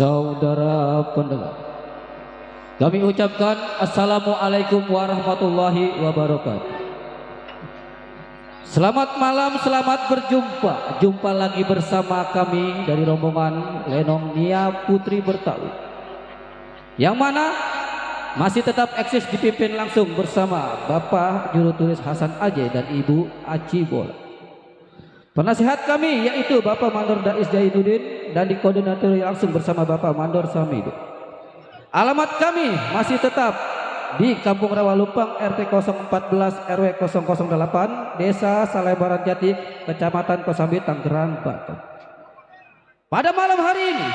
Saudara pendengar, kami ucapkan Assalamualaikum warahmatullahi wabarakatuh. Selamat malam, selamat berjumpa. Jumpa lagi bersama kami dari rombongan Lenong Nia Putri Bertawi, yang mana masih tetap eksis dipimpin langsung bersama Bapak Juru Tulis Hasan Ajay dan Ibu Aci Bola. Penasihat kami yaitu Bapak Mandor Dais Jainuddin dan dikoordinatori langsung bersama Bapak Mandor Samidin. Alamat kami masih tetap di Kampung Rawalupang RT 014 RW 008 Desa Salebaran Jati Kecamatan Kosambi Tangerang Banten. Pada malam hari ini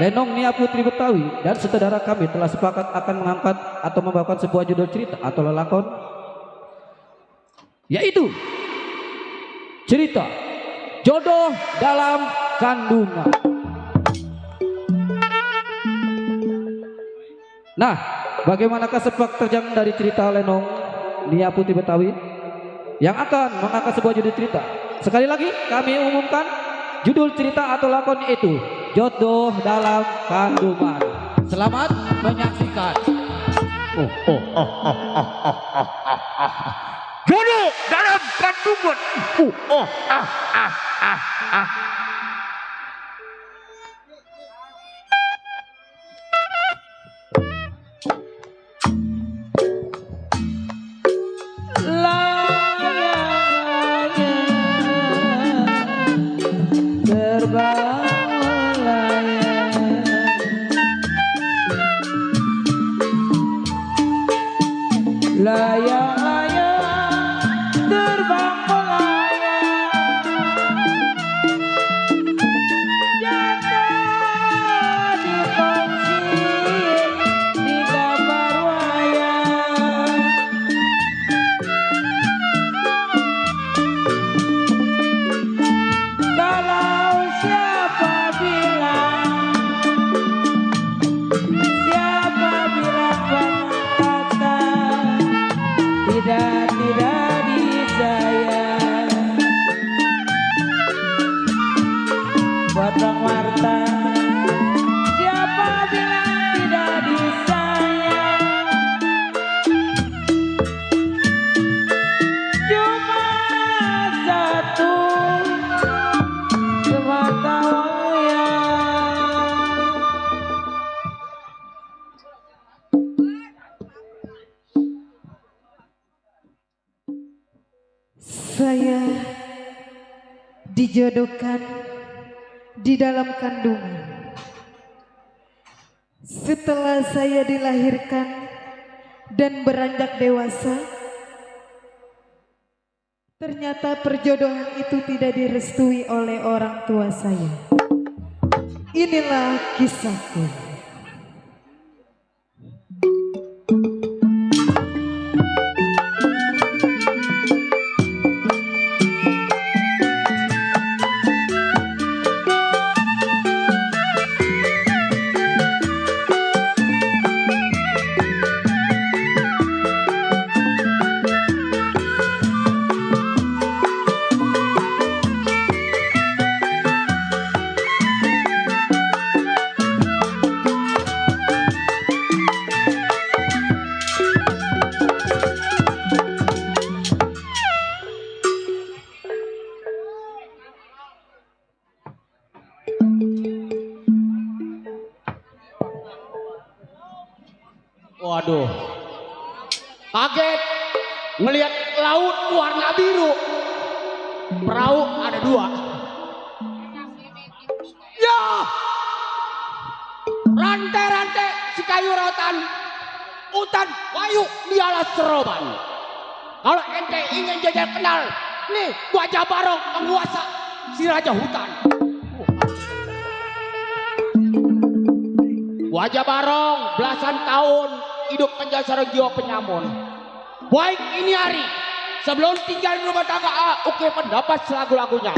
Lenong Nia Putri Betawi dan saudara kami telah sepakat akan mengangkat atau membawakan sebuah judul cerita atau lelakon yaitu cerita jodoh dalam kandungan. Nah, bagaimanakah sepak terjang dari cerita Lenong Nia Putri Betawi yang akan mengangkat sebuah judul cerita? Sekali lagi kami umumkan judul cerita atau lakon itu jodoh dalam kandungan. Selamat menyaksikan. Jodoh dalam kandungan. Layang-layang terbang melayang, jatuh di kongsi di gambar wayang. Kalau siapa bilang tidak disayang, potong warta. Siapa bilang tidak disayang, cuma satu semata wayang. Saya dijodohkan di dalam kandungan. Setelah saya dilahirkan dan beranjak dewasa, ternyata perjodohan itu tidak direstui oleh orang tua saya. Inilah kisahku. Waduh, kaget ngelihat laut warna biru, perahu ada 2. Ya, rantai-rantai si kayu rotan, hutan wayu dialah seroban. Kalau ente ingin jajal kenal, nih Wajah Barong penguasa si raja hutan. Wajah Barong belasan tahun hidup penjara jiwa penyamun. Baik ini hari sebelum tinggal di rumah tangga oke pendapat selagu-lagunya.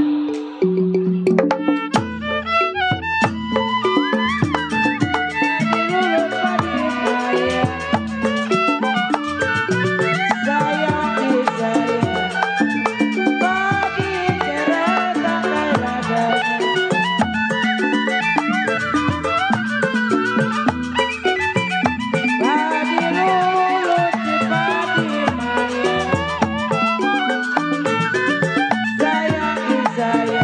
Saya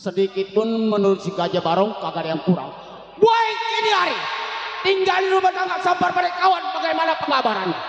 sedikit pun menurut si Gajah Barong kagak ada yang kurang. Baik ini hari, tinggal di rumah tangga sabar pada kawan bagaimana pengabarannya.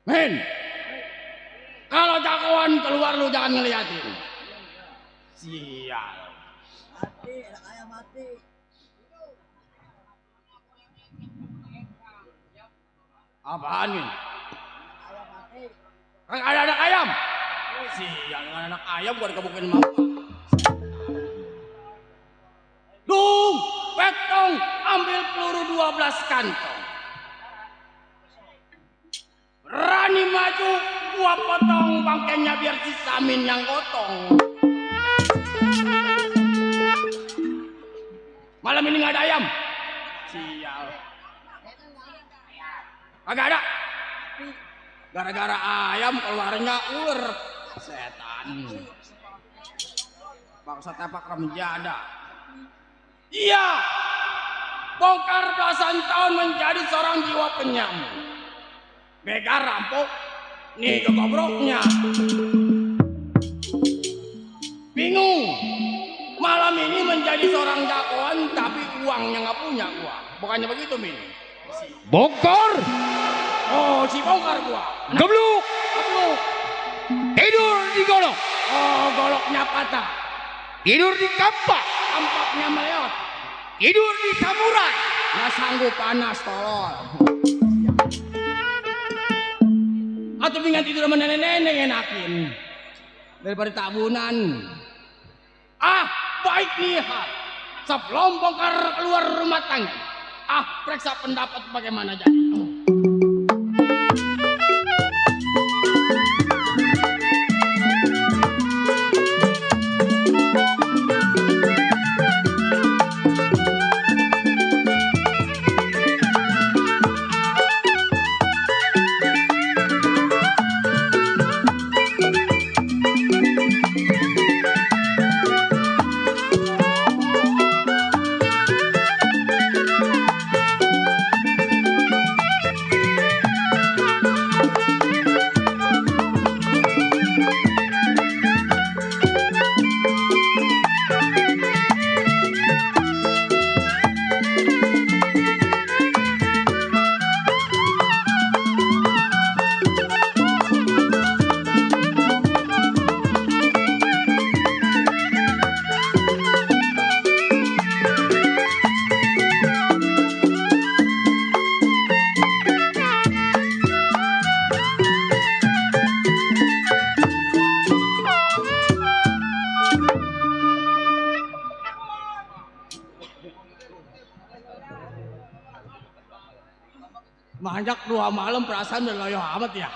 Men, kalau jagoan keluar lu jangan ngeliatin. Sial. Mati, anak ayam mati. Apaan nih? Ayam mati. Kagak ada anak ayam. Sial, dengan anak ayam gua dikebukin mau. Dung, petong, ambil peluru 12 kantong. Berani maju, gua potong bangkainya biar si Samin yang gotong. Malam ini nggak ada ayam. Sial. Kagak ada. Gara-gara ayam keluarnya ular. Setan. Bangsa tepak menjada. Iya. Bongkar belasan tahun menjadi seorang jiwa penyamun. Begal rampok, nih kegobroknya. Bingung, malam ini menjadi seorang jagoan tapi uangnya nggak punya gua. Bukannya begitu, Min? Bongkar, Oh, si bongkar gua. gebluk, Gebluk. tidur di golok, Oh, goloknya patah. tidur di kampak, Kampaknya meleot. tidur di samurai. Nggak sanggup panas, tolol. Atau pingin tidur sama nenek-nenek enakin daripada tabunan. Ah, baik lihat. Sebelum bongkar keluar rumah tangga. Ah, periksa pendapat bagaimana jadi. Manjak 2 malam perasaan udah loyo amat ya.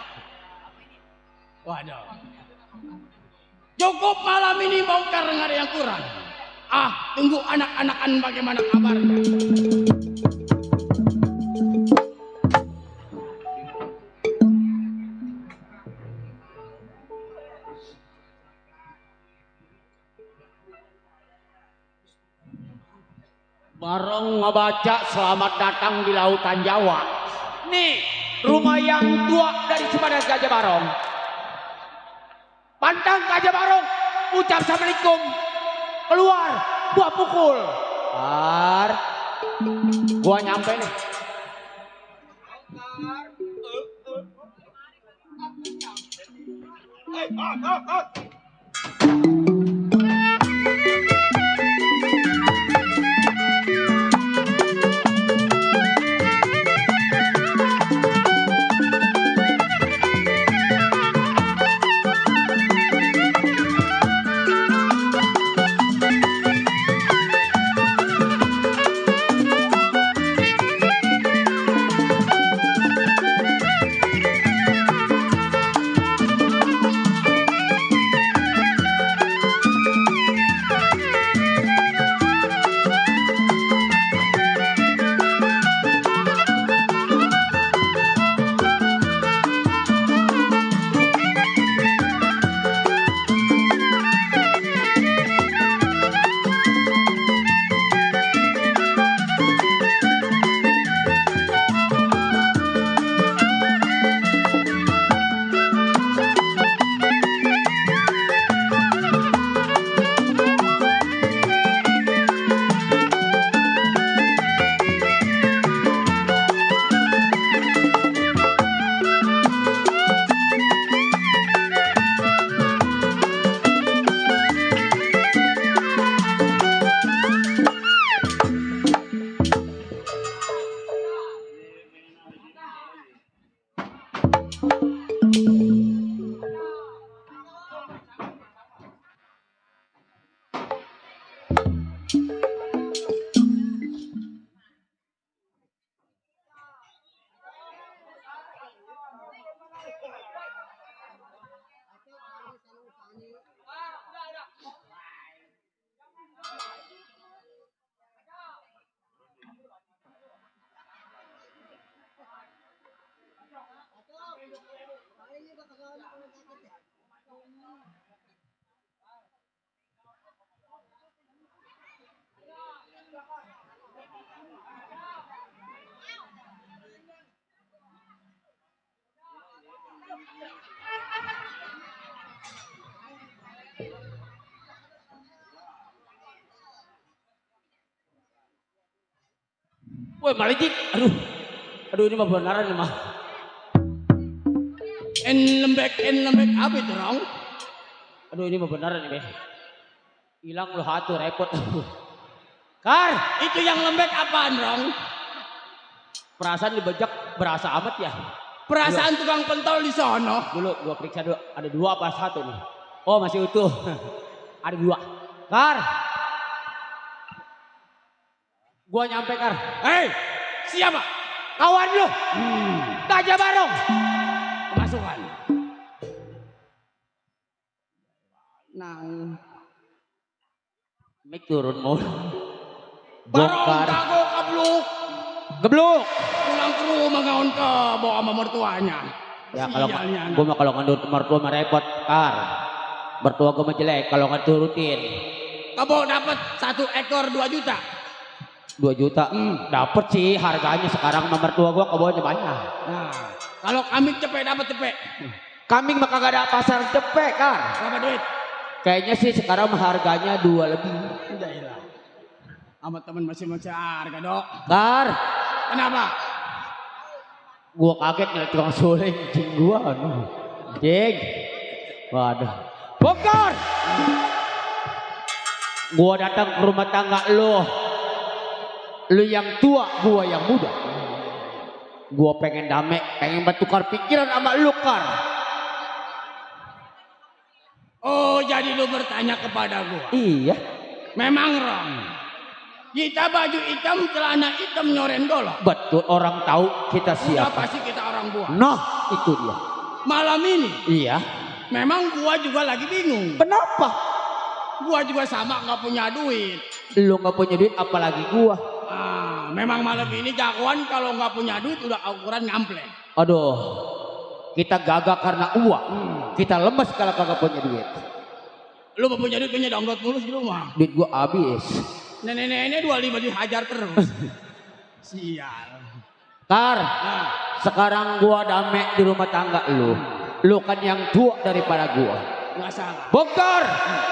Waduh. Cukup malam ini bongkar nggak ada yang kurang. Ah, tunggu anak-anakan bagaimana kabarnya. Bareng ngebaca selamat datang di lautan Jawa. Nih, rumah yang tua dari Cipanas Gajah Barong. Pantang Gajah Barong, ucap assalamualaikum. Keluar, gua pukul. Gua nyampe nih. Woi malijik, aduh ini mah benaran ini mah. En lembek apa itu Rong? Aduh ini mah benaran ini. Hilang lu hatu repot. Kar, itu yang lembek apaan Rong? Perasaan dibajak berasa amat ya. Perasaan tukang pentol di sono. Dulu gua periksa dulu, ada 2 apa 1 nih? Oh masih utuh. Ada 2. Kar, gua nyampe Kar. Hei, siapa? Kawan lu. Gajah Barong. Kemasukan. Nang. Mik turun mau. Bongkar. Barong kabluk. Gebluk. Pulang ke rumah ngaon ke bawa sama mertuanya. Ya kalau gua mah kalau ngandur ke mertua mah repot Kar. Mertua gua mah jelek kalau nggak turutin. Kamu dapat 1 ekor 2 juta. 2 juta dapat sih harganya sekarang nomor tua gua kebawanya banyak. Nah, kalau kambing cepet dapat cepet. Kambing mah kagak ada pasar cepet Kar. Berapa duit? Kayaknya sih sekarang harganya 2 lebih. Udah hilang. Sama temen masih harga dok. Kar. Kenapa? Gua kaget ngeliat tukang suling cing gua. Cing. Waduh. Bongkar. Gua datang ke rumah tangga lo. Lu yang tua, gua yang muda. Gua pengen damai, pengen bertukar pikiran sama lu Kar. Oh jadi lu bertanya kepada gua? Iya. Memang Rom. Kita baju hitam, celana hitam nyoren dolo. Betul, orang tahu kita siapa. Udah pasti kita orang buah. Nah itu dia. Malam ini? Iya. Memang gua juga lagi bingung. Kenapa? Gua juga sama nggak punya duit. Lu nggak punya duit apalagi gua. Memang malam ini jagoan kalau nggak punya duit udah ukuran ngampleng. Aduh, kita gagah karena uang. Kita lemes kalau kagak punya duit. Lu mau punya duit punya download mulus di rumah. Duit gua habis. Nenek-nenek 25 dihajar terus. Sial. Kar, sekarang gua damai di rumah tangga lu. Lu kan yang tua daripada gua. Nggak salah. Bongkar,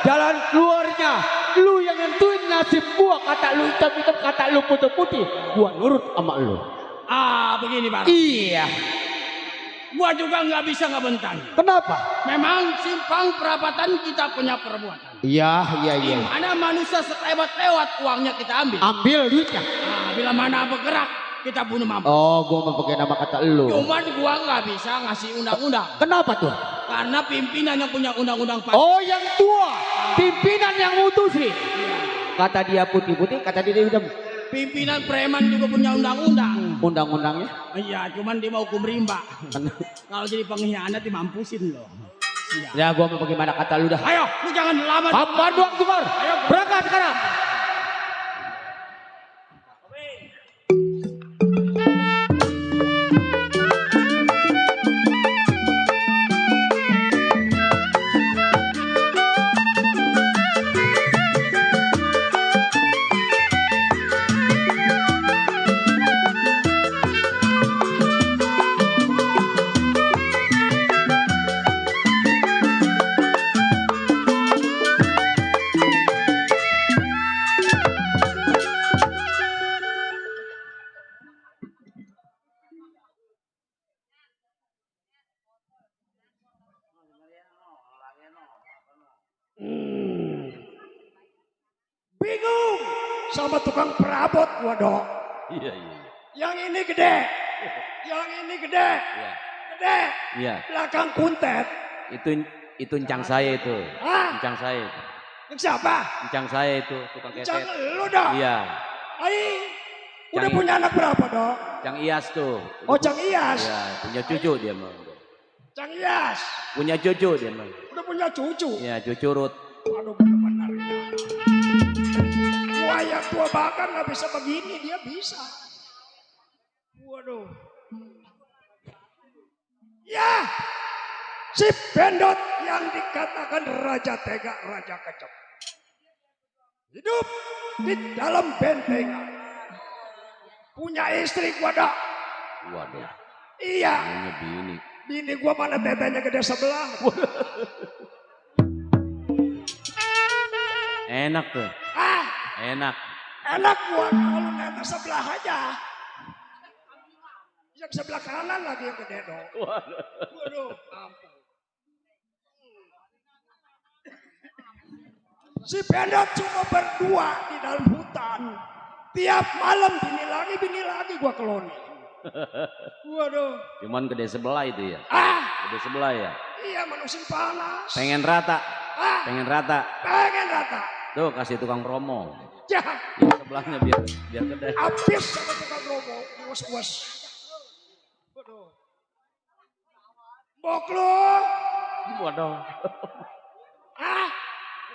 jalan keluarnya. Lu yang nentuin nasib gua, kata lu hitam-hitam, kata lu putih-putih. Gua nurut sama lu. Begini Bang. Iya. Gua juga nggak bisa ngebentak. Kenapa? Memang simpang perapatan kita punya perbuatan. Iya. Mana manusia lewat uangnya kita ambil. Ambil duitnya. Bila mana bergerak kita bunuh mampus. Oh, gua mau pakai nama kata lu. Cuman gua nggak bisa ngasih undang-undang. Kenapa tuh? Karena pimpinan yang punya undang-undang. Oh, yang tua. Pimpinan yang mutusin. Kata dia putih-putih, kata dia hitam. Pimpinan preman juga punya undang-undang. Undang-undangnya? Iya, cuman dia mau hukum rimba. Kalau jadi pengkhianat dimampusin loh. Ya, gua mau bagaimana kata lu dah. Ayo, lu jangan lama. Kapan waktu Kar? Ayo, berangkat sekarang. Bingung sama tukang perabot gua dok. Iya. Yang ini gede. Yang ini gede. Iya. Gede. Iya. Belakang kuntet. Itu encang saya itu. Hah? Encang saya. Yang siapa? Encang saya itu tukang Cang ketek. lu dah. Iya. Ai. Udah Cang- punya anak berapa dok? Cang Iyas tuh. Oh Cang Iyas. Iya, punya cucu dia mah. Cang Iyas. Punya cucu dia mah. Udah punya cucu. Iya, cucu Rut. Aduh benar-benar ya. Gua yang tua bahkan nggak bisa begini, dia bisa. Waduh. Ya, si Pendot yang dikatakan Raja Tega, Raja Kejam. Hidup di dalam bentengan. Punya istri gua dah. Waduh, Iya, punya bini. bini gua mana tetenya gede sebelah. Enak tuh. Ah, Enak. enak gua kalau tete sebelah aja. Yang sebelah kanan lagi yang gede dong. Waduh, ampun. Si Pendot cuma berdua di dalam hutan. Tiap malam bini lagi gua keloni. Waduh. Cuman gede sebelah itu ya. Ah, Gede sebelah ya. iya manusia panas. Pengen rata. Ah, Pengen rata. pengen rata. Tuh kasih tukang promo. Ya, Yang sebelahnya biar gede. habis sama tukang romo. Uas-uas. Waduh. Bok lu. Waduh. Ah,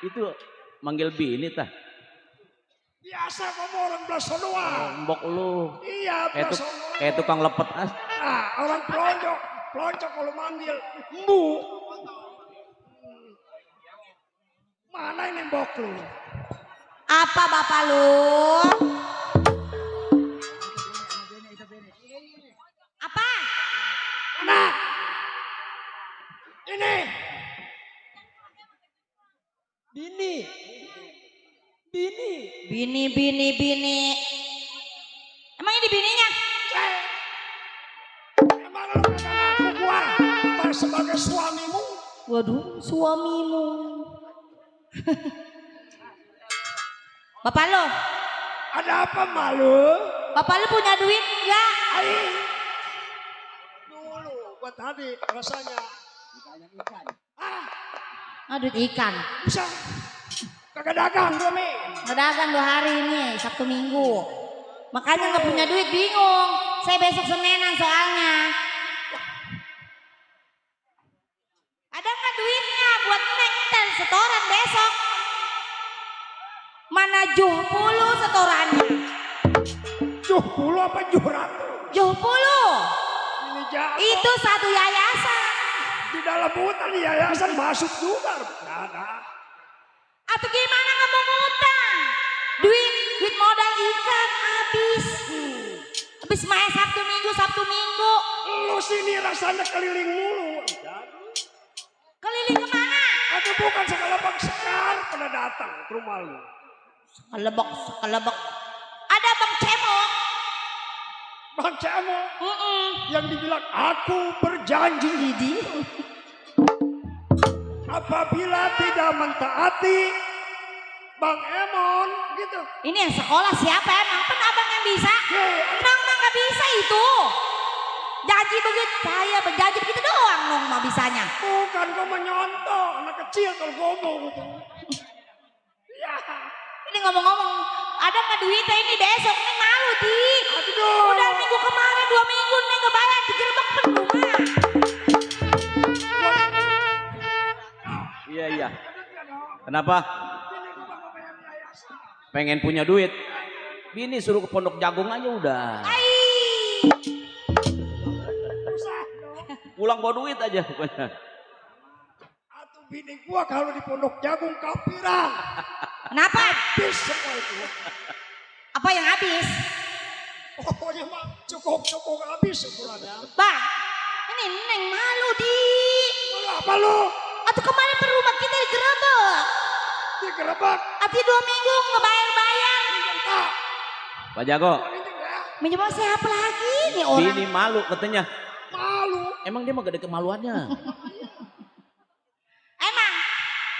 Itu manggil bini tah. biasa kamu orang Belasonoa. Mbok lu. Iya, Kayak, Belasonoa. kayak tukang lepet as. Ah, orang pelonjok. Pelonjok kalau manggil. Mbu. Mana ini bok lu? Apa bapak lu? Apa? Mana? Ini. Bini. Bini. Bini. Emang ini bininya? Emang lu kagak ngaku gua sebagai suamimu? Waduh, suamimu. Bapak lo, Ada apa malu? bapak lo punya duit enggak? Ai. Dulu gua tadi rasanya. Ah, Aduh, ikan. bisa. Kagak dagang gua Mi. Ngedagang 2 hari ini, Sabtu Minggu. Makanya nggak punya duit, bingung. Saya besok Senenan soalnya. Ada nggak duitnya buat neng dan setoran besok? Mana juh puluh setorannya? Juh puluh apa juh ratu? Juh puluh. Ini jahat. Itu satu yayasan. Di dalam hutan yayasan masuk juga. Ada. Atau gimana nggak mau ngutang? Duit modal ikan habis. Habis main Sabtu Minggu. Lu sini rasanya keliling mulu. Keliling kemana? Atau bukan sekelebak sekar pernah datang ke rumah lu. Sekelebek. Ada Bang Cemong. Bang Cemo yang dibilang aku berjanji Didi. apabila tidak mentaati Bang Emon gitu. Ini yang sekolah siapa emang? Kan abang yang bisa. Nong mah nggak bisa itu. Janji begitu, saya berjanji begitu doang Nong mah bisanya. Bukan gue menyontoh anak kecil kalau ngomong gitu. Ya, Ini ngomong-ngomong, ada nggak duitnya ini besok? Neng malu di. aduh. Udah minggu kemarin 2 minggu Neng nggak bayar digerebek rumah. Iya. Kenapa? Pengen punya duit. Bini suruh ke Pondok Jagung aja udah. Pulang bawa duit aja pokoknya. Atuh bini gua kalau di Pondok Jagung kapirang. Kenapa? Habis semua itu. Apa yang habis? Pokoknya mah cukup habis ukurannya. Bang, ini Neng malu di. Lu apa lu? Atau kemarin per rumah kita digerebek. Digerebek. Ati 2 minggu nggak bayar. Ah, Pak Jago, ini ya. Minjem siapa lagi nih orang? bini malu katanya. Malu. Emang dia mah gak ada kemaluannya. Emang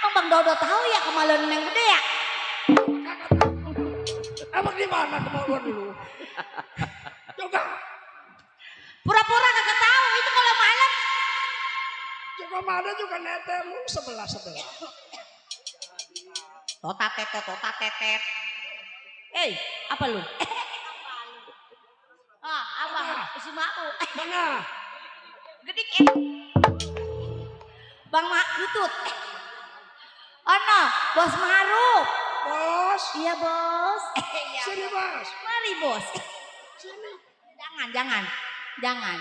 Bang Dodo tahu ya kemaluan Neng gede ya? Emang di mana kemaluan dulu? Coba. Pura-pura kagak tahu itu kalau malam Ramadan juga netem sebelah. Tota tetet. Apa lu? Abang, si Maku. Mana? Gedik Bang Mak Lutut. Ono, Bos Maruf. Bos. Iya, Bos. Iya. Sini bos. Mari, Bos. Sini. Jangan.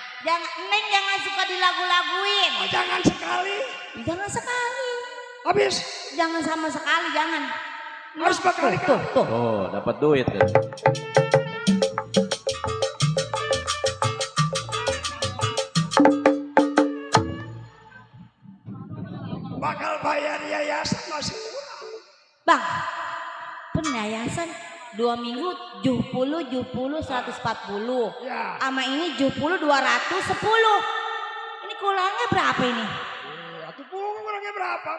Neng jangan suka dilagu-laguin. Oh, jangan sekali. Jangan sekali. Habis. Jangan sama sekali, jangan. Harus berkali-kali. Tuh. Oh, dapat duit tuh. Bakal bayar yayasan masih kurang. Bang, penyayasan 2 minggu 70, 140. Ya. Sama ini 70, 210. Ini kurangnya berapa ini? Atuh punggung kurangnya berapa?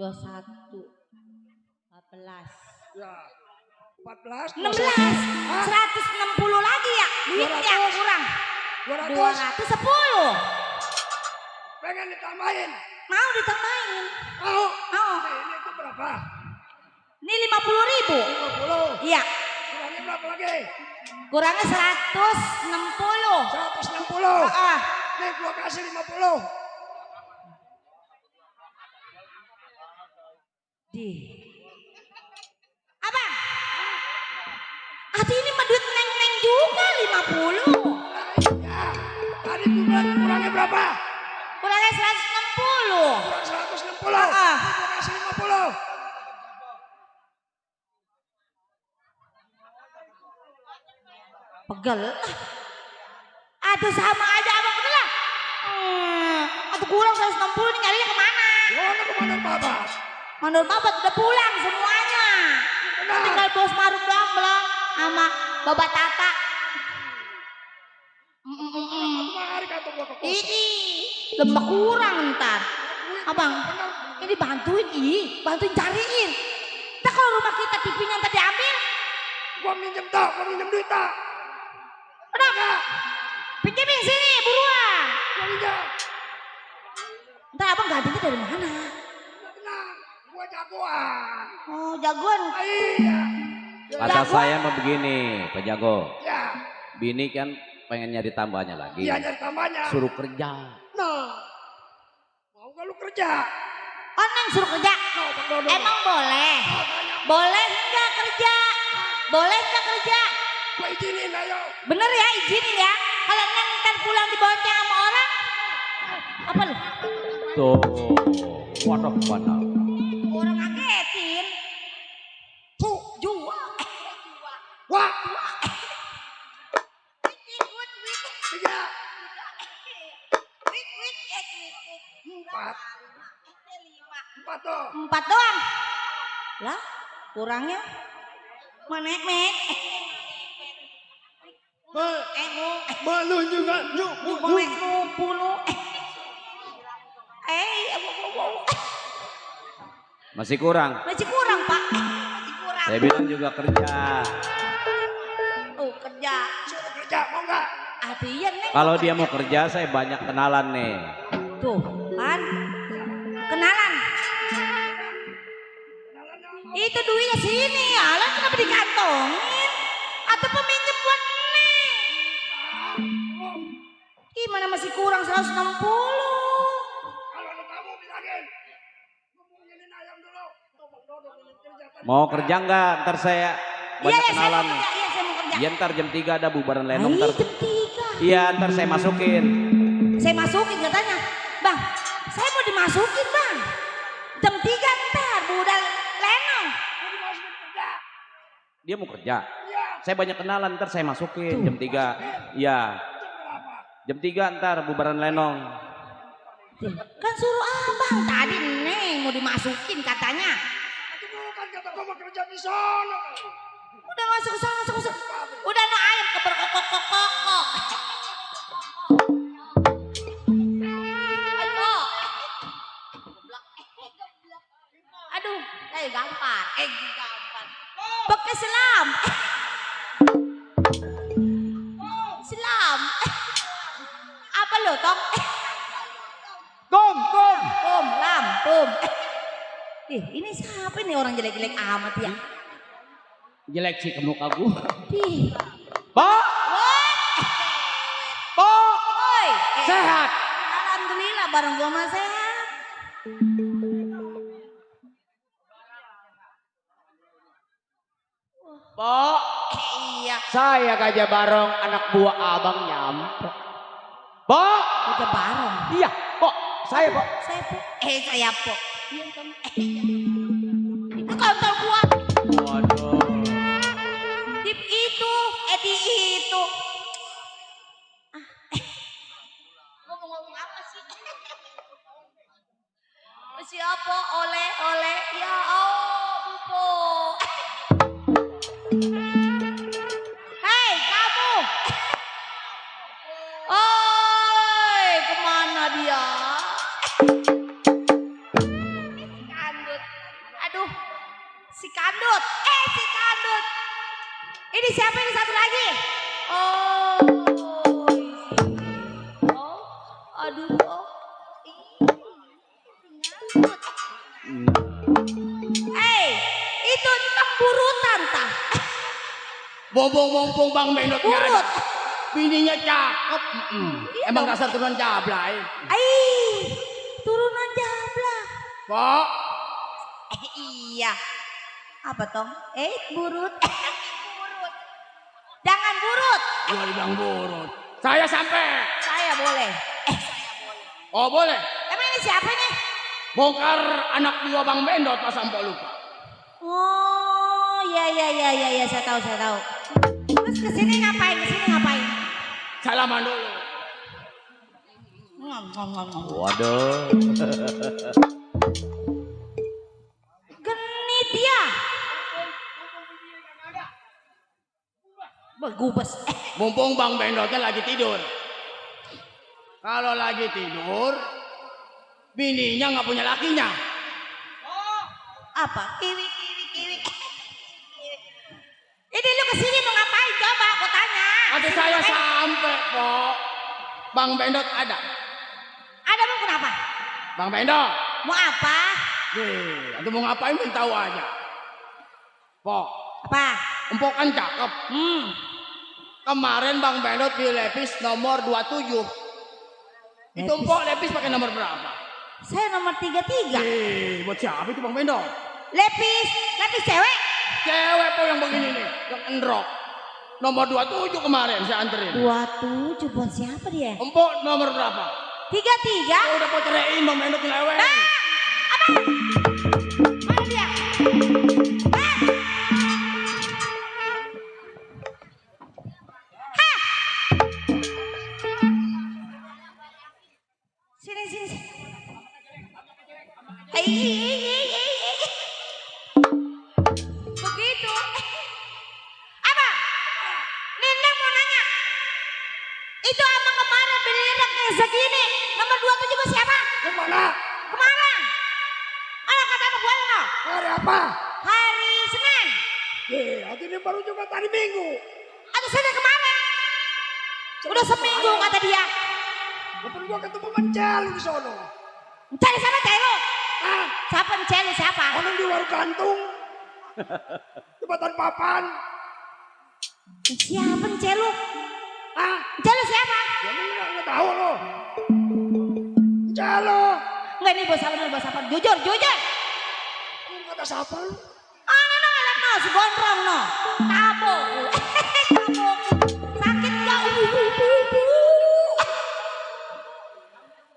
21, 14. Ya. 14. 16, 160 lagi ya? Duitnya 200. kurang. 200. 210. Pengen ditambahin. Mau ditambahin? Mau. Mau. Ini itu berapa? Ini 50.000. 50. Iya. Kurangnya berapa lagi? Kurangnya 160. 160. Heeh. Nih gua kasih 50. Abang. Ini mah duit neng juga 50. Iya. Tadi gua bilang kurangnya berapa? Kurangnya 160. Kurang 160. Heeh. Nih gua kasih 50. Pegel. Aduh sama aja abang bener lah. Atau kurang 160 ini nyarinya kemana? Kemana Bapak? Menurut bapak udah pulang semuanya. Tinggal Bos Maruf doang belum sama Bapak Tata. Mari kata gua ke kos. Ini lembah kurang ntar. Abang, ini bantuin cariin. Ntar kalau rumah kita TV-nya ntar diambil. Gua minjem duit tak. Kenapa? Pinjemin sini buruan. Gua minjem. Ntar abang gantinya dari mana? Tenang, gua jagoan. Oh jagoan. Iya. Kata saya mah begini, Pak Jago. Ya. Bini kan pengen nyari tambahnya lagi. Iya nyari tambahnya. Suruh kerja. Nah. Mau gak lu kerja? Oh neng suruh kerja. No, Bang Dodo. Emang boleh? Oh, tanya. Boleh nggak kerja? Boleh nggak kerja? Gua izinin ayo. Bener ya izinin ya. Kalau neng ntar pulang dibonceng sama orang. Apa lu? Tuh, waduh mana. Orang ngagetin. Tuh. Jual. Wah. Tiga. Empat. Empat tuh. 4 doang. Lah kurangnya. Mana mek? Malu juga. Boleh 20. Masih kurang. Masih kurang pak. Masih kurang. Saya bilang juga kerja. Kerja. Suruh kerja mau nggak? Iya neng. Kalau dia mau kerja, saya banyak kenalan nih. Tuh kan. Kenalan. Itu duitnya sini ya. Lah kenapa dikantongin? Atau peminjam buat neng? Gimana masih kurang 160? Kalau ada tamu bilangin. Gua mau ngilin ayam dulu. Tuh, Bang Dodo ngilin kerja tadi. Mau kerja nggak? Ntar saya banyak Iya, saya kenalan. mau kerja. Iya, saya mau kerja. Iya ntar jam 3 ada bubaran lenong. Ntar. Jam 3. Iya ntar saya masukin. Saya masukin katanya. Bang, saya mau dimasukin bang. Jam 3 ntar udah lenong. Gua dimasukin kerja. Dia mau kerja. Iya. Saya banyak kenalan ntar saya masukin jam 3. Iya. Jam 3 ntar bubaran lenong. Kan suruh abang tadi neng mau dimasukin katanya. Itu bukan kata gua mau kerja di sono. Udah masuk ke sana, masuk. Udah no ayam keberkokok-kokok. Ayo. Aduh, gampar. Gampar. Pakai selam. Selam. Apa lo, Tong? Kum, lam, kum. Ini siapa nih orang jelek-jelek amat ya? Jelek sih ke muka gua. Ih. Pak, Pak, Woi, sehat. alhamdulillah bareng gua mah sehat. Pak, Iya, saya Gajah Barong, anak buah abang nyampe. Pak, udah bareng. iya, Pak, saya Pak. Saya po. Saya po. Iya kan? Itu kantor gua. Waduh. Di itu, di itu. Ngomong-ngomong apa sih? Siapa? Oleh. Ya ampun. Hei kamu. Oi, kemana dia? Si kandut. Aduh. Si kandut. Si kandut. Ini siapa ini satu lagi? Oh. Oh. Aduh. Oh. Itu temburutan tah. Mumpung Bang Menot nggak ada. Urut. Bininya cakep. Iya Emang dong. dasar turunan jablay. Turunan jablak. Pak, Iya. Apa tong? Burut. Burut. Jangan burut. gua dibilang burut. Saya sampai. Saya boleh. Saya boleh. Oh boleh. Emang ini siapa nih? Bongkar anak dua Bang Menot pas sampai lupa. Oh, ya, saya tahu. Terus kesini ngapain? Salaman dulu. Ngomong. Waduh. Genit ya. Begubes. Mumpung Bang Menotnya lagi tidur. Kalau lagi tidur, bininya nggak punya lakinya. Apa? Kiwi. Ini lu kesini mau ngapain? Coba aku tanya. Nanti saya sampai, Pok. Bang Menot ada. Ada mau kenapa? Bang Menot. Mau apa? Nih, atau mau ngapain pun tahu aja. Pok, Apa? empok kan cakep. Kemarin Bang Menot di lepis nomor 27. Itu Lepis. empok lepis pakai nomor berapa? Saya nomor 33. Buat siapa itu Bang Menot? Lepis cewek. Cewek po yang begini nih, yang endrok. Nomor 27 kemarin saya anterin. 27 buat siapa dia? Empok nomor berapa? 33. Oh, udah po ceraiin Bang Menot nyeleweng. Apa? Mana dia? Sini. Begitu. Apa? Nenek mau nanya. Itu abang kemarin beli anak kayak segini. Nomor 27 itu siapa? Yang mana? Kemarin. Mana kata apa boleh no? Hari apa? Hari Senin. Ini baru juga tadi Minggu. Atau Senin kemarin. Udah seminggu kata dia. Lepas gua ketemu mencelu di sono. Cari siapa celo? Ah, Siapa celo siapa? orang di warung gantung. Jembatan papan. Siapa celo? Ah, Celo siapa? ya lu nggak tahu lo. Mencelu. Enggak ini bos apa? Jujur. Lu kata siapa lu? No, si gondrong no. Tabok. Sakit gak?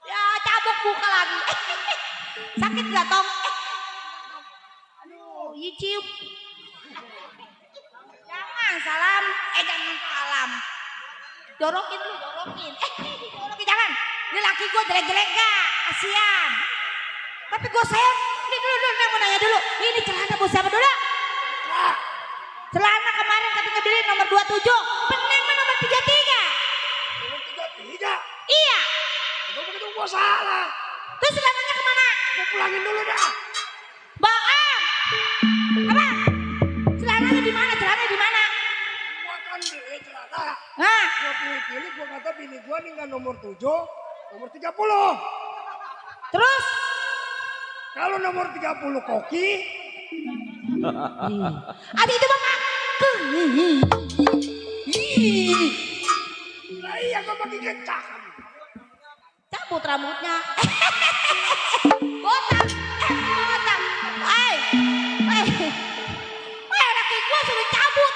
Ya cabok buka lagi. Sakit gak Tom? Aduh, cium. Jangan salam. Jorokin lu, jorokin. Jorokin jangan. Ini laki gue jelek-jelek gak? Kasian. Tapi gue sayang. Ini dulu, mau nanya dulu. Ini celana bos siapa dulu? Celana kemarin katanya beli nomor 27. Bener mah nomor 33. Nomor 33. Iya. Gua begitu gua salah. Terus celananya kemana? Gua pulangin dulu dah. Bohong. Apa? Celananya di mana? Gua kan beli celana. Nah, Gua pilih-pilih, gua kata bini gua nih nggak nomor 7, nomor 30. Terus? Kalau nomor 30 koki. Adi itu bapak. Lah iya kau pakai kecak. Cabut rambutnya. Botak. Botak. Hai. Anak gue sudah cabut.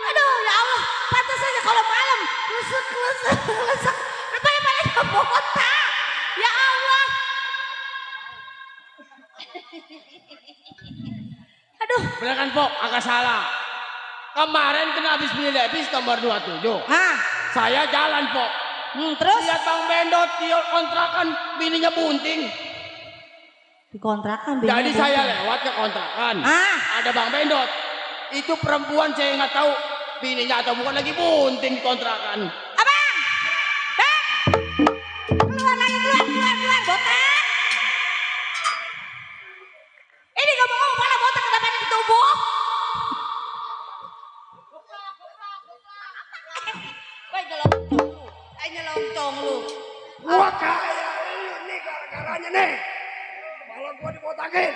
Aduh, ya Allah, pantas saja kalau malam lesek. Rupanya malah botak. Ya Allah. Aduh. Bener kan Pok, agak salah. Kemarin kena habis pilih habis nomor 27. Hah? Saya jalan Pok. Terus? Lihat Bang Bendot dia kontrakan bininya bunting. Dikontrakan Jadi saya lewat ke kontrakan. Ada Bang Bendot. Itu perempuan saya nggak tahu bininya atau bukan lagi bunting di kontrakan. Abang! Keluar lagi, keluar, botak! Ini ngomong-ngomong malah botak kenapa di tubuh? Woi, nyelongcong lu. Gua kaya ini nih gara-garanya nih. Malah gua dibotakin.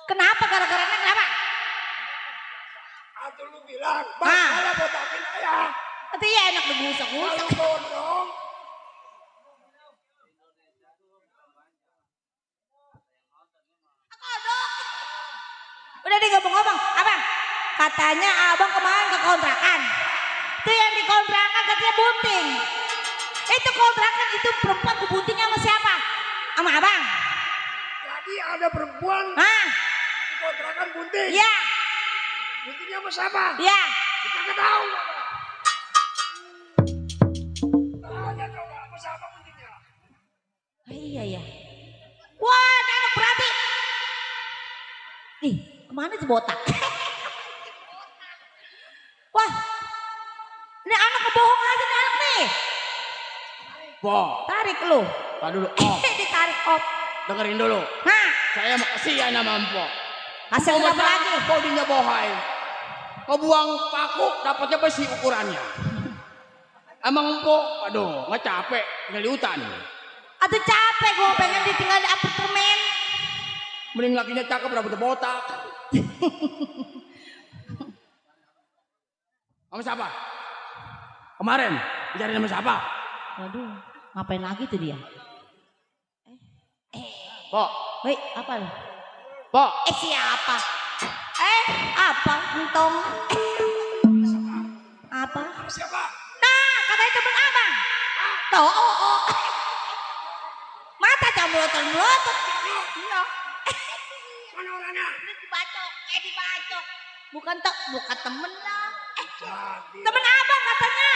Kenapa gara-garanya kenapa? Atau lu bilang, Bang, malah botakin ayah. Nanti ya enak dibusak-busak. Kalau gondrong. Udah deh ngomong-ngomong, abang. Katanya abang kemarin ke kontrakan. Itu yang di kontrakan katanya bunting. Itu kontrakan itu perempuan kebuntingnya sama siapa? Sama abang. Jadi ada perempuan di kontrakan bunting. Iya. Buntingnya sama siapa? Iya. Kita nggak tahu. Tanya dong sama siapa buntingnya. Iya. Wah, ini anak berarti. Ih, kemana sih botak? Wah, ini anak kebohong aja nih anak nih. Pok, Tarik lu. tak dulu. Oh, Ditarik op. dengerin dulu. Hah? Saya mau kasihan sama Mpok. Hasil berapa lagi? Bodinya bohai. Kau buang paku, dapatnya besi ukurannya. Emang Mpok, aduh, nggak capek tinggal di hutan. Aduh capek gue pengen ditinggal di apartemen. Mending lakinya cakep, rambutnya botak. Sama siapa? Kemarin dicari sama siapa? Waduh, ngapain lagi tuh dia? Pok, Hei, apa lu? Pok. Siapa? Apa? Entong. Apa? Siapa? Nah, katanya temen abang. Tuh, mata jamlotan-melotot. Iya. Mana orangnya? Ini dibacok. Bukan temen lah. Temen abang katanya.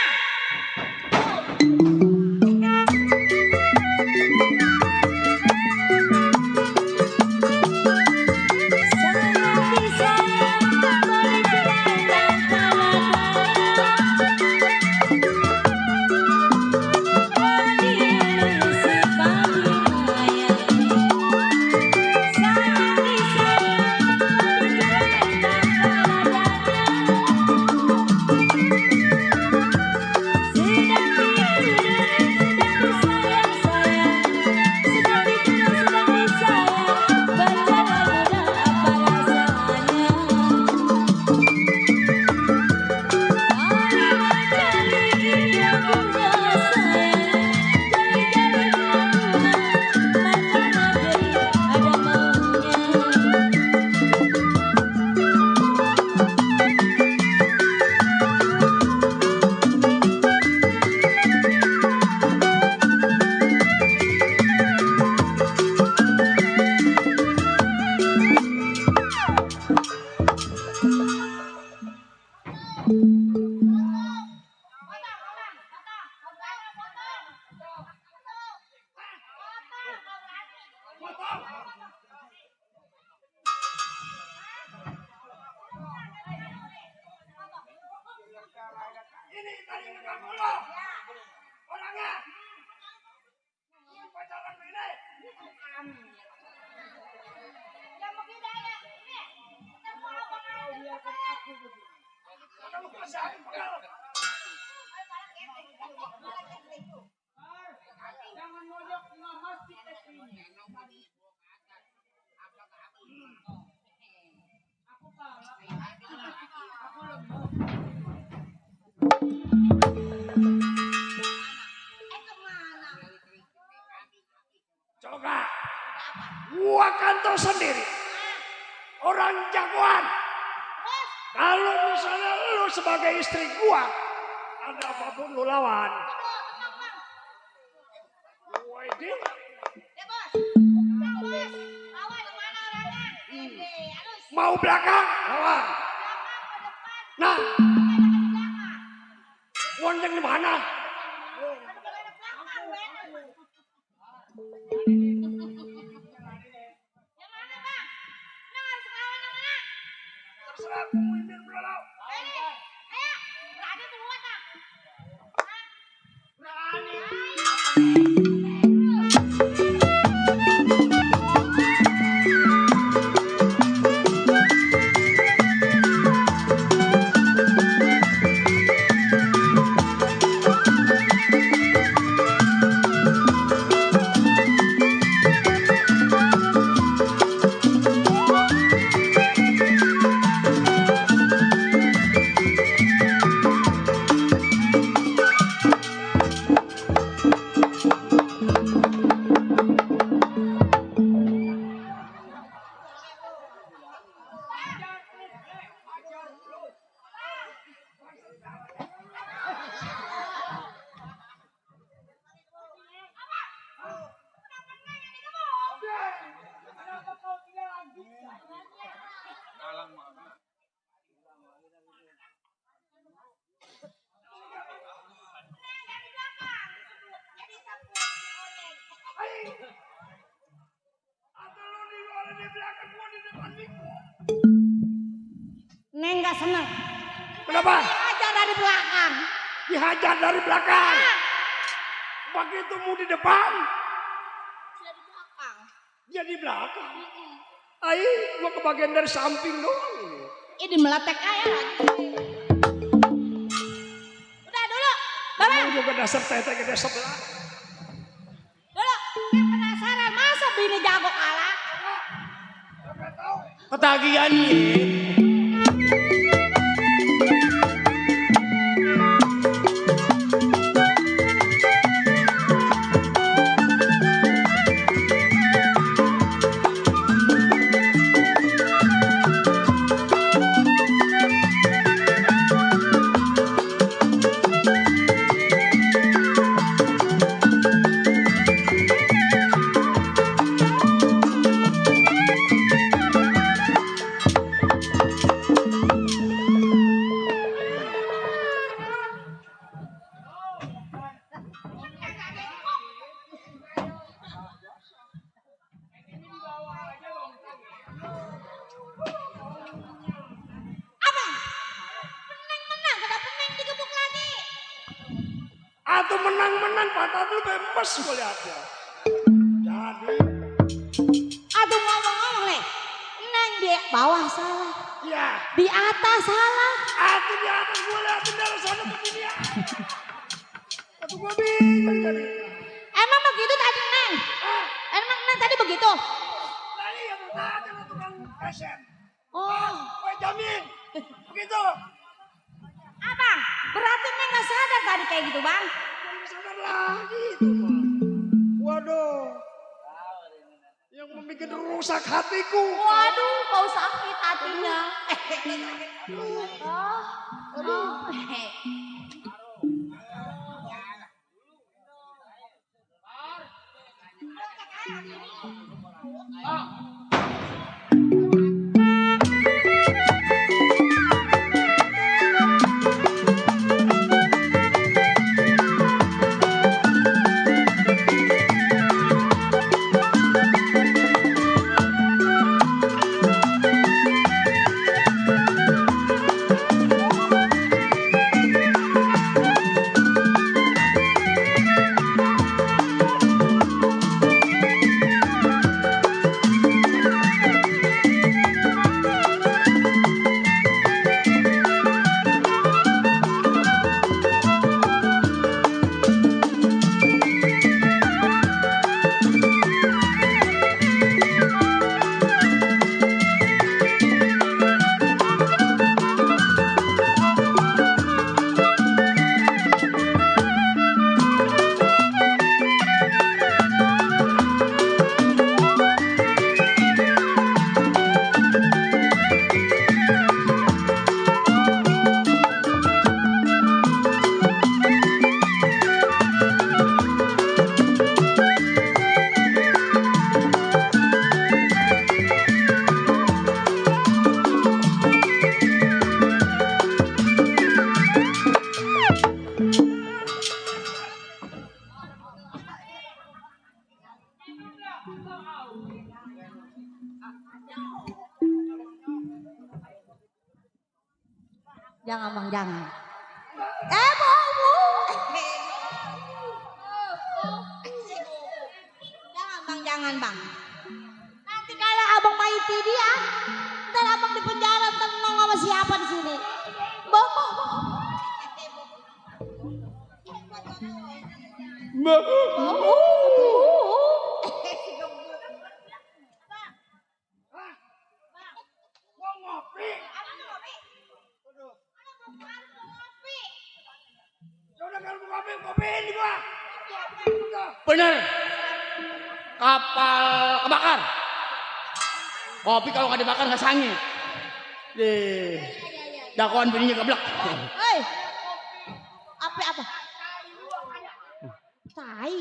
Ini tadi ngeganggu lo. Orangnya. Pacaran ini. Ya mungkin ada. Ini. Kita mau abang. Udah lu kuasain pegal. Jangan mojok masjid ini. Aku kalah. Aku lemah. Coba. Gua kan tahu sendiri. Orang jagoan. Kalau misalnya lu sebagai istri gua, ada apapun lu lawan. Gua ini. Ya bos. Lawan kemana orangnya? Mau belakang, lawan. Nah, monceng di mana? Terserah, pemimpin belalau. Ayo, berani keluar tak? Berani. Neng gak senang. Kenapa? Dihajar dari belakang. Dihajar dari belakang. Begitu mu di depan, Dia di belakang. dia di belakang. Ai, gua kebagian dari samping doang. Ini meletek aja lagi. Udah dulu. Bapak. Kamu juga dasar tete gede sebelah. Dulu. Yang penasaran masa bini jago kalah. Ketagihan nih. Atau menang-menang patah tuh bebas gue lihatnya. Jadi, Aduh ngomong-ngomong nih. Neng di bawah salah. ya, Di atas salah. atau di atas gue lihatin dari sana begini ya. Atau gue bingung jadi. Emang begitu tadi Neng? Emang Neng tadi begitu? Tadi yang tadi lo tukang fashion. Oh. Gue jamin, begitu. Abang, berarti Neng gak sadar tadi kayak gitu bang? Jangan sadar lagi itu mah. Waduh. Yang membuat rusak hatiku. Waduh, kau sakit hatinya. Oh. Jangan bang, jangan. Bu. Jangan bang, jangan bang. Nanti kalau abang maiti dia, ntar abang di penjara, ntar ngomong sama siapa di sini? Bu. Bener. Kapal kebakar. Kopi kalau nggak dibakar nggak sangi. Dakwaan bininya geblek. Hei. Apa? Tai.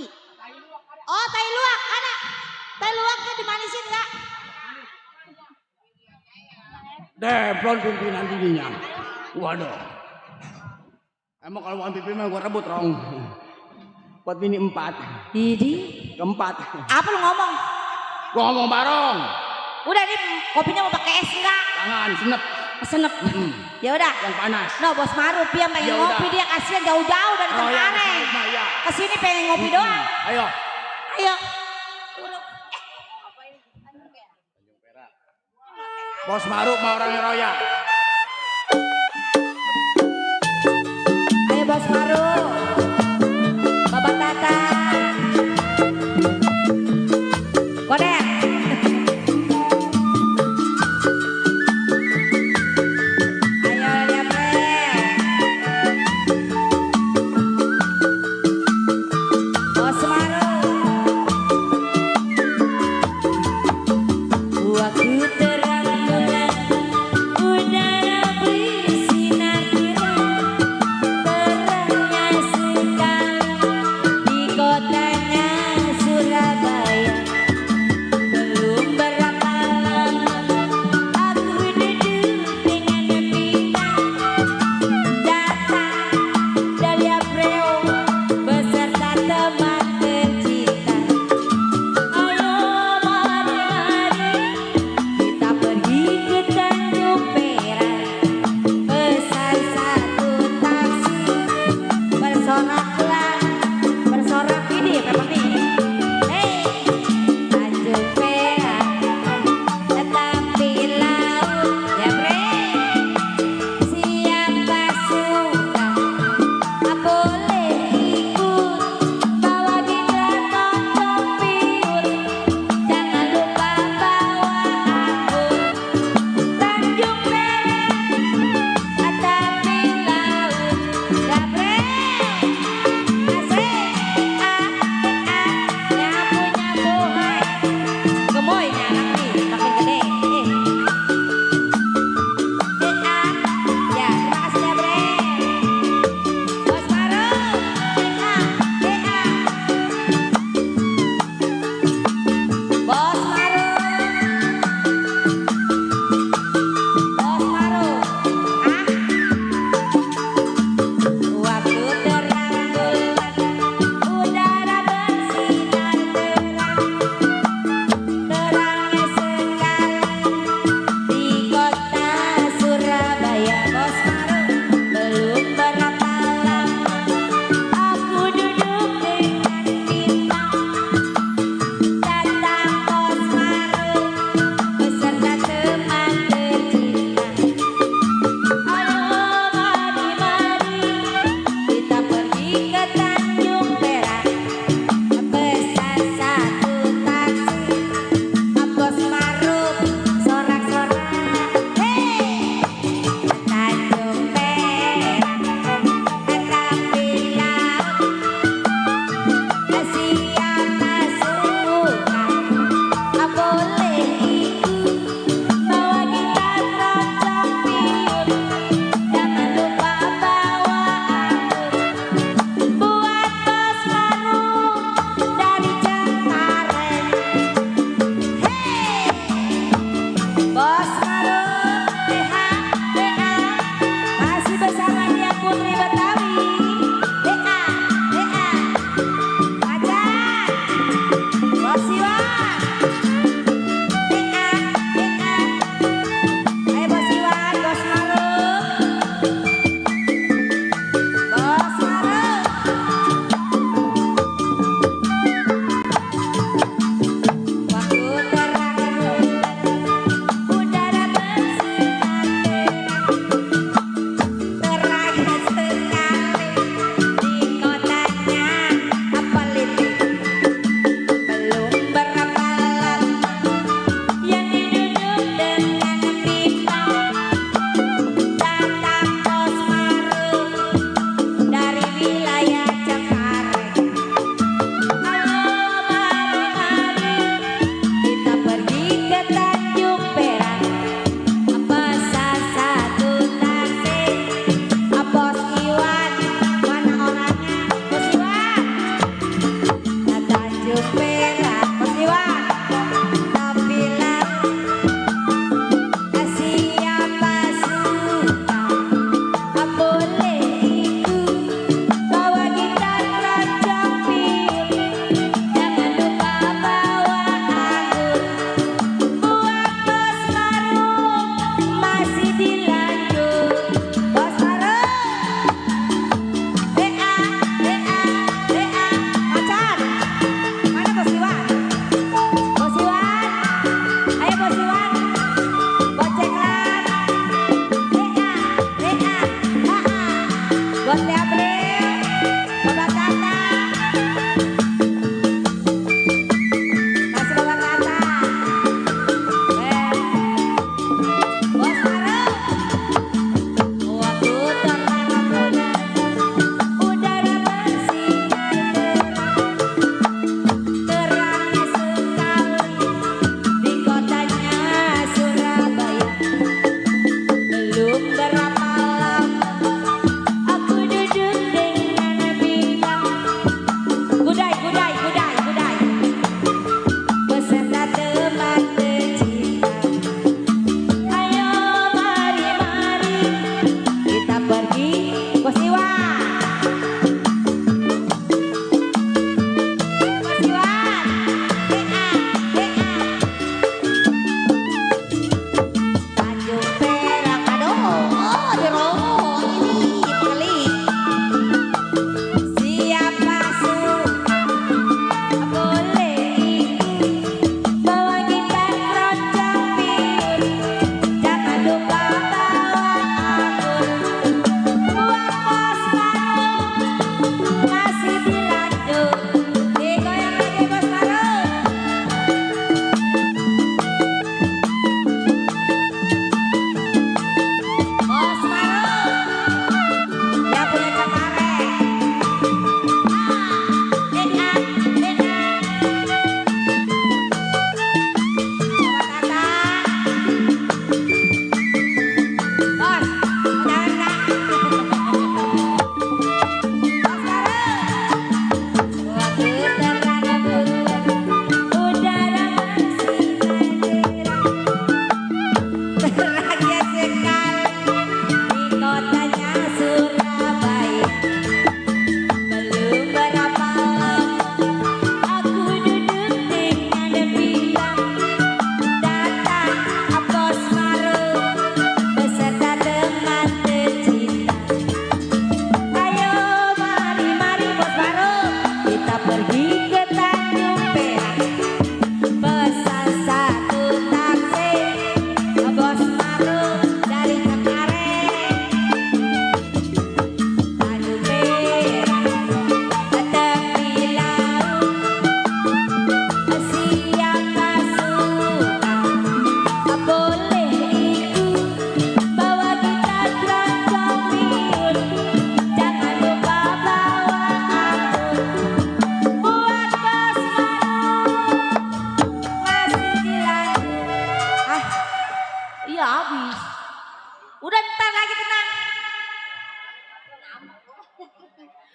Oh, tai luwak ada. Tai luwaknya dimanisin enggak? Demplon pimpinan bininya. Waduh. Emang kalau mau pimpinan gua rebut rong. Buat bini 4. Idi. Keempat. Apa lu ngomong? Gua ngomong barong. Udah nih kopinya mau pakai es enggak? Jangan senep. Senep. Ya udah. Yang panas. No, Bos Maruf dia pengen Ya ngopi, udah. dia kasihan jauh-jauh dari Oh, ya, Cengkareng. ya. Kesini pengen ngopi doang. Ayo. Ayo. Bos Maruf mau orangnya royak. Ayo Bos Maruf. Bapak Tata. Koder. Ayo lihat Bos Maruf. Waktu terang bulan, udara bersinar terang, terang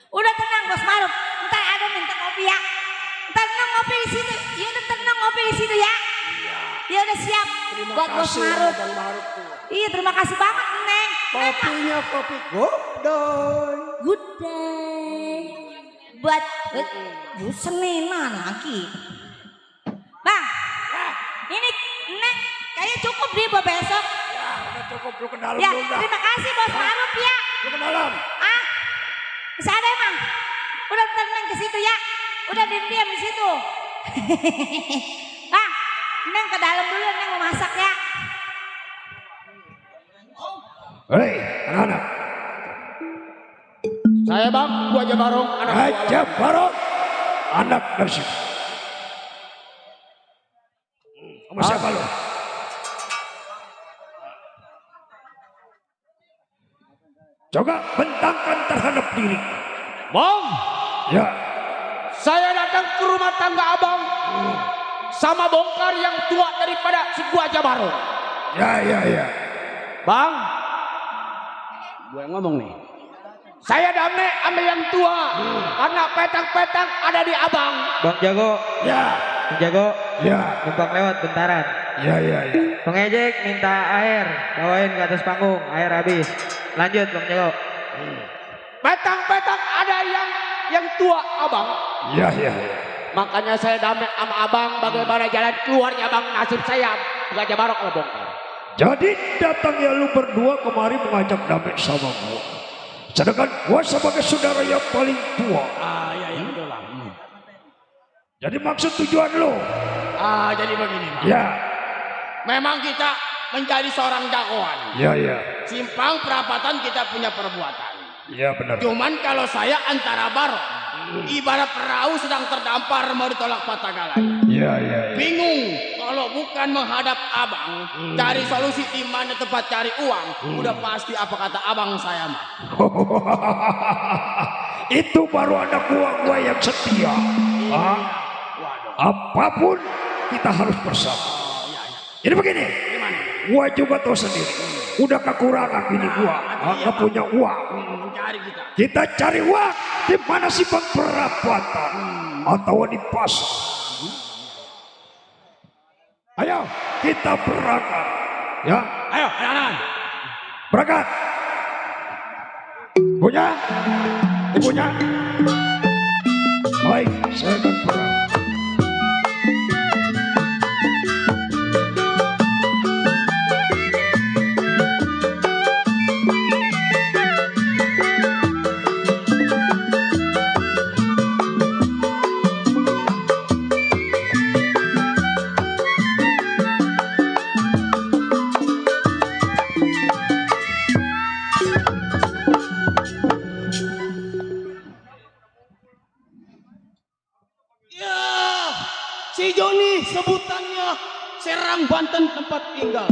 Udah tenang Bos Maruf. Ntar ada minta kopi ya. Ntar tenang ngopi di situ. Ya udah tenang ngopi di situ ya. Ya udah siap buat Bos Maruf. Bang Maruf tuh. Iya terima kasih banget Neng. Kopinya kopi Godoy. Good day. Buat Senena lagi. Bang, ini Neng kayaknya cukup deh buat besok. Ya, udah cukup lu ke dalam Ya, dulu dah. terima kasih Bos Maruf ya. Lu ke dalam. Ah, bisa ada emang? Udah tenang ke situ ya. Udah diam-diam di situ. Bang, Neng ke dalam dulu, Neng mau masak ya. Hei, anak-anak. Saya Bang, gua aja Barong, anak gua. Raja Barong, anak Nasib. Sama siapa lo? Coba bentangkan terhadap diri. Bang, Ya, saya datang ke rumah tangga Abang sama bongkar yang tua daripada si gua aja Barong. ya. Bang, gue yang ngomong nih. Saya damai sama yang tua karena petang-petang ada di Abang. Bang Jago, Ya, Bang Jago, ya, numpang lewat bentaran. ya. Bang Ejek minta air, bawain ke atas panggung, air habis. Lanjut Bang Jago. Petang-petang ada yang tua Abang. Ya. Makanya saya damai sama Abang bagaimana jalan keluarnya Abang, nasib saya Gajah Barong kalau bongkar. Jadi datangnya lu berdua kemari mengajak damai sama gua. Sedangkan gua sebagai saudara yang paling tua. Iya betul Bang. Jadi maksud tujuan lu? Jadi begini Bang. Ya, Memang kita menjadi seorang jagoan. ya. Simpang perapatan kita punya perbuatan. Ya benar. Cuman kalau saya antara Barong, ibarat perahu sedang terdampar mau ditolak patah galanya. Ya. Bingung kalau bukan menghadap Abang, cari solusi di mana tempat cari uang. Udah pasti apa kata Abang saya mah. Itu baru anak gua yang setia. Waduh. Apapun kita harus bersama. Jadi begini, gua juga tahu sendiri. Udah kekurangan bini gua, nggak punya uang. Cari kita. Kita cari uang di mana sih bang perapatan atau di pasar. Ayo kita berangkat, ya. Ayo, anak-anak. Berangkat. Punya? Punya? Baik, saya akan berangkat. Si Joni sebutannya Serang Banten tempat tinggal.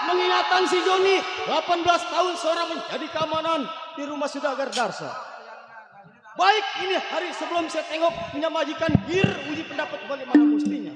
Mengingatan si Joni 18 tahun seorang menjadi keamanan di rumah Saudagar Darsa. Baik, ini hari sebelum saya tengok punya majikan bir uji pendapat bagaimana mestinya.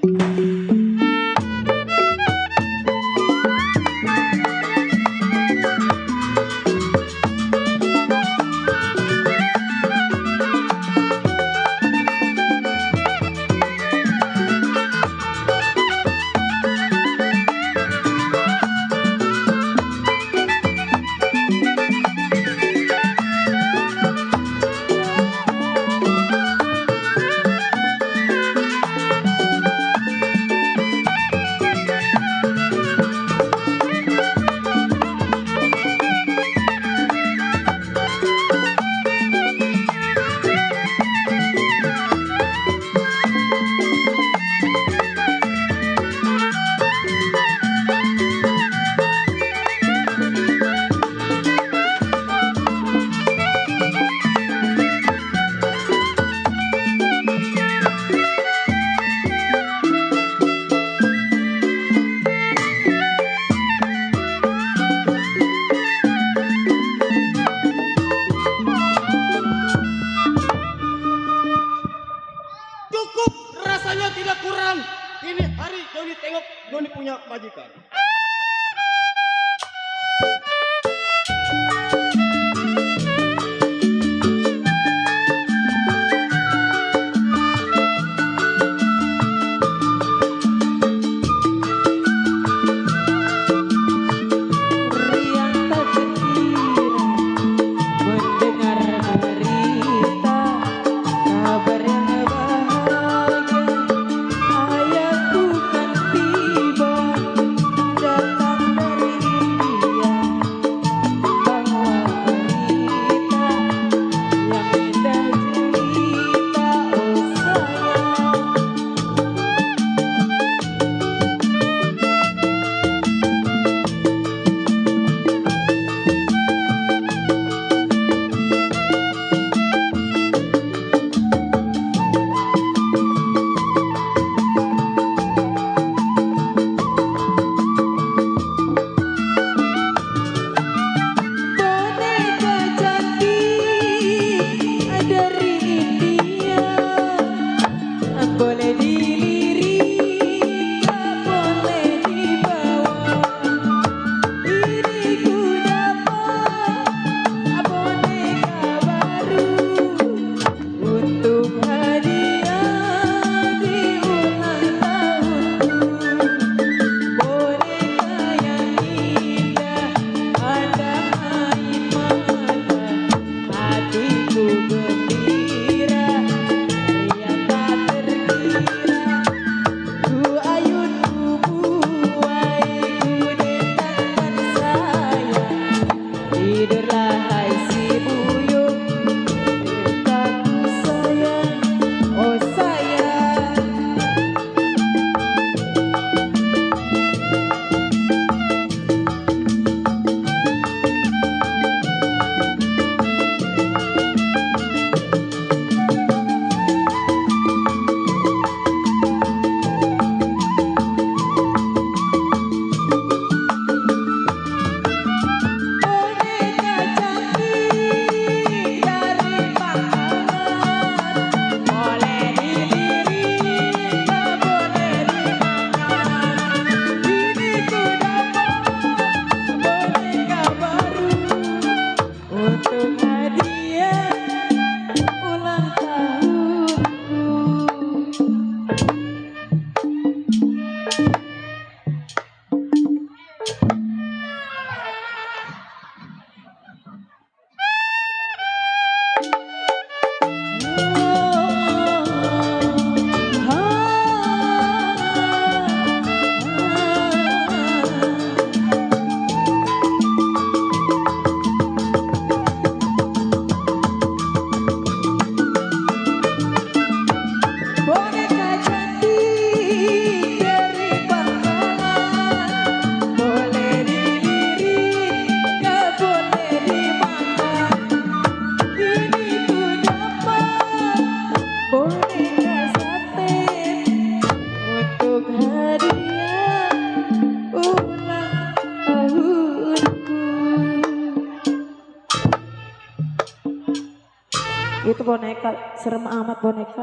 Itu boneka, serem amat boneka.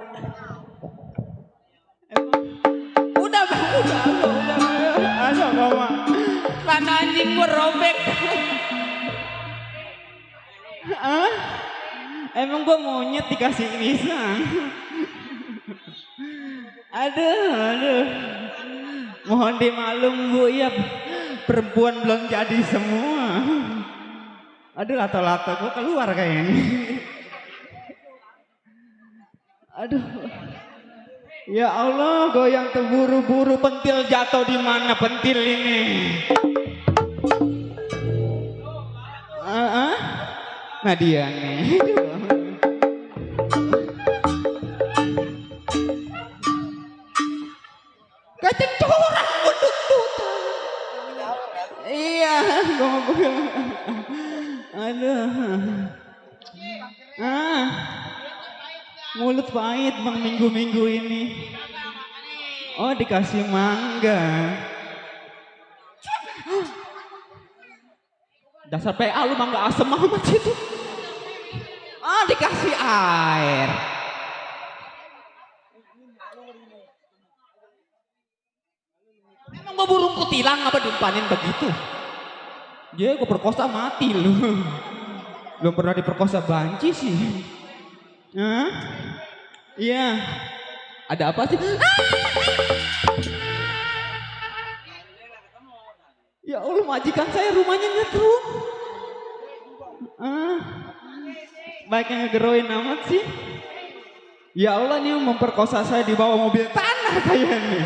Udah bang, udah. Aduh mama, karena anjing gua robek. Hah? Emang gua monyet dikasih pisang. Aduh. Mohon dimaklum Bu, ya perempuan belum jadi semua. Aduh, lato-lato gua keluar kayaknya. Aduh. Ya Allah, goyang terburu-buru, pentil jatuh di mana pentil ini? Nah dia nih. Kacang curang butut-butut. Iya, gua mau bilang. Aduh. Mulut pahit bang minggu-minggu ini. Oh dikasih mangga. Dasar PA lu mangga asem amat situ. Dikasih air. Emang gua burung kutilang apa diumpanin begitu? Dia gua perkosa mati lu. Belum pernah diperkosa banci sih. Iya. Ada apa sih? Ya Allah, majikan saya rumahnya nyetrum. Baik yang ngegeroin amat sih. Ya Allah, nih memperkosa saya di bawah mobil tanah kayaknya.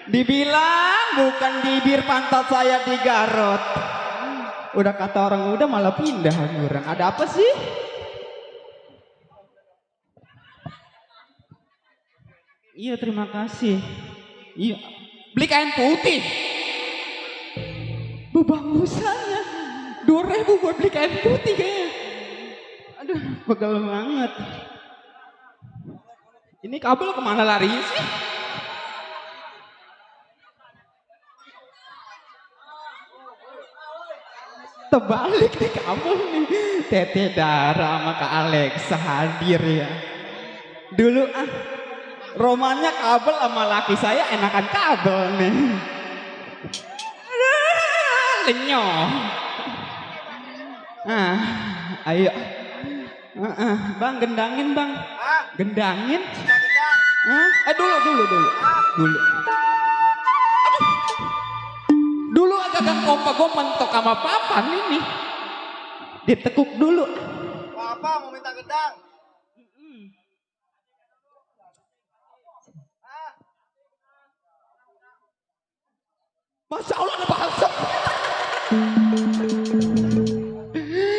Dibilang bukan bibir pantat saya digarot. Udah kata orang udah malah pindah angguran. Ada apa sih? Iya terima kasih. Iya. Beli kain putih. Bebangusannya 2.000 buat beli kain putih kayaknya. Aduh pegel banget. Ini kabel kemana lari sih? Terbalik nih kabel nih. Tete Dara sama Kak Alexa hadir ya. Dulu romannya kabel sama laki saya enakan kabel nih. Lenyoh. Ayo. Bang gendangin bang. Gendangin. Dulu. Dulu agak kompa gue mentok sama papan ini. Ditekuk dulu. Papa mau minta gedang. Masya Allah ada balsam.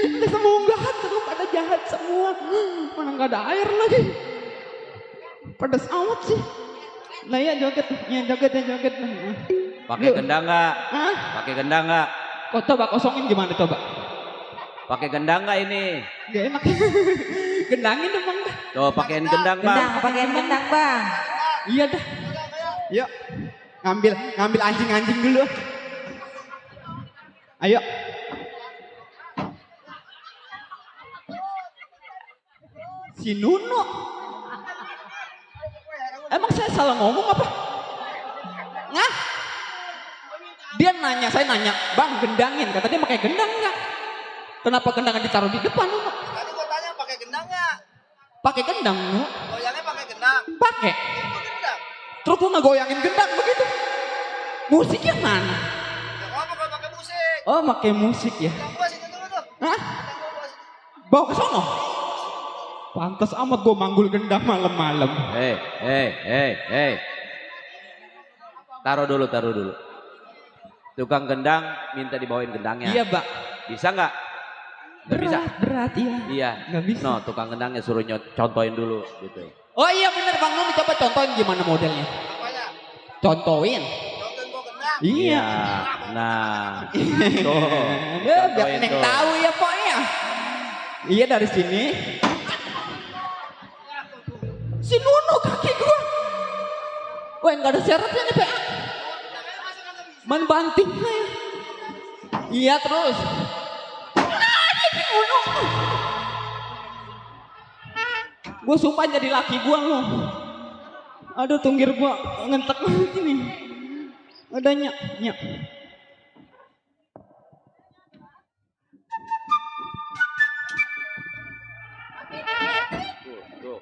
Ini semua unggahan terus pada jahat semua. Mana nggak ada air lagi. Pedas amat sih. Nah ya joget. Pakai gendang nggak? Pakai gendang nggak? Kau coba kosongin gimana coba? Pakai gendang nggak ini? Gak enak. Gendangin dong bang. Tuh pakein gendang bang. Gendang, pakai gendang bang. Iya dah. Yuk. Ngambil anjing-anjing dulu. Ayo. Si Nuno. Emang saya salah ngomong apa? Nah. Dia nanya, saya nanya, bang gendangin. Kata dia pakai gendang nggak? Kenapa gendangan ditaruh di depan Nuno? Tadi gua tanya pakai gendang nggak? Pakai gendang Nuno. Goyangnya pakai gendang. Pakai. Itu gendang. Terus gua ngegoyangin gendang begitu. Musiknya mana? Ya ngapa kalau pakai musik? Oh, pakai musik ya. Gendang gua situ dulu tuh. Hah? Gendang gua situ. Bawa ke sono. Pantes amat gua manggul gendang malam-malam. Hei. Taruh dulu. Tukang gendang minta dibawain gendangnya. Iya, Mbak. Bisa nggak? Nggak bisa. Berat iya. Iya. Nggak bisa. No, tukang gendangnya suruh contohin dulu gitu. Oh iya bener Bang Nun, coba contohin gimana modelnya. Apanya? Contohin. Contohin gua gendang. Iya. Nah. Tuh. Ya, biar Contohin Neng tuh. tahu ya pokoknya. Iya dari sini. Si Nuno kaki gua. Wah nggak ada syaratnya nih PA. Man banting saya. Iya terus. Nah, ini Nuno. Gua sumpah jadi laki gua lo. Aduh tunggir gua ngentek banget ini. Ada nyak. Tuh.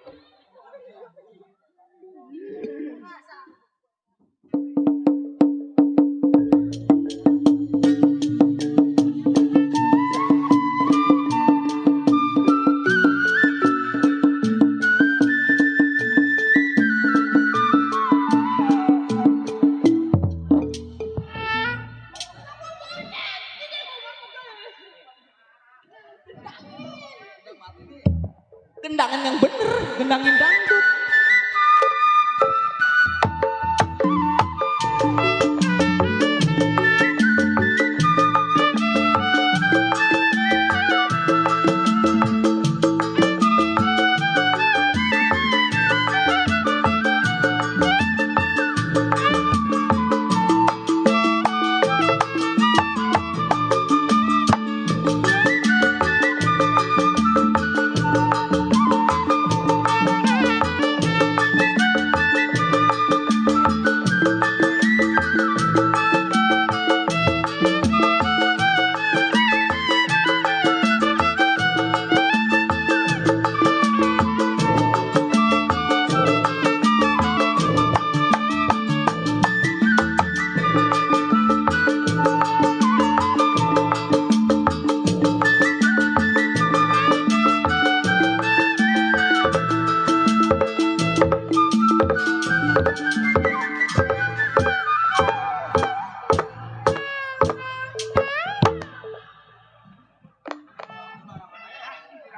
Gendangan yang bener, gendangin dangdut.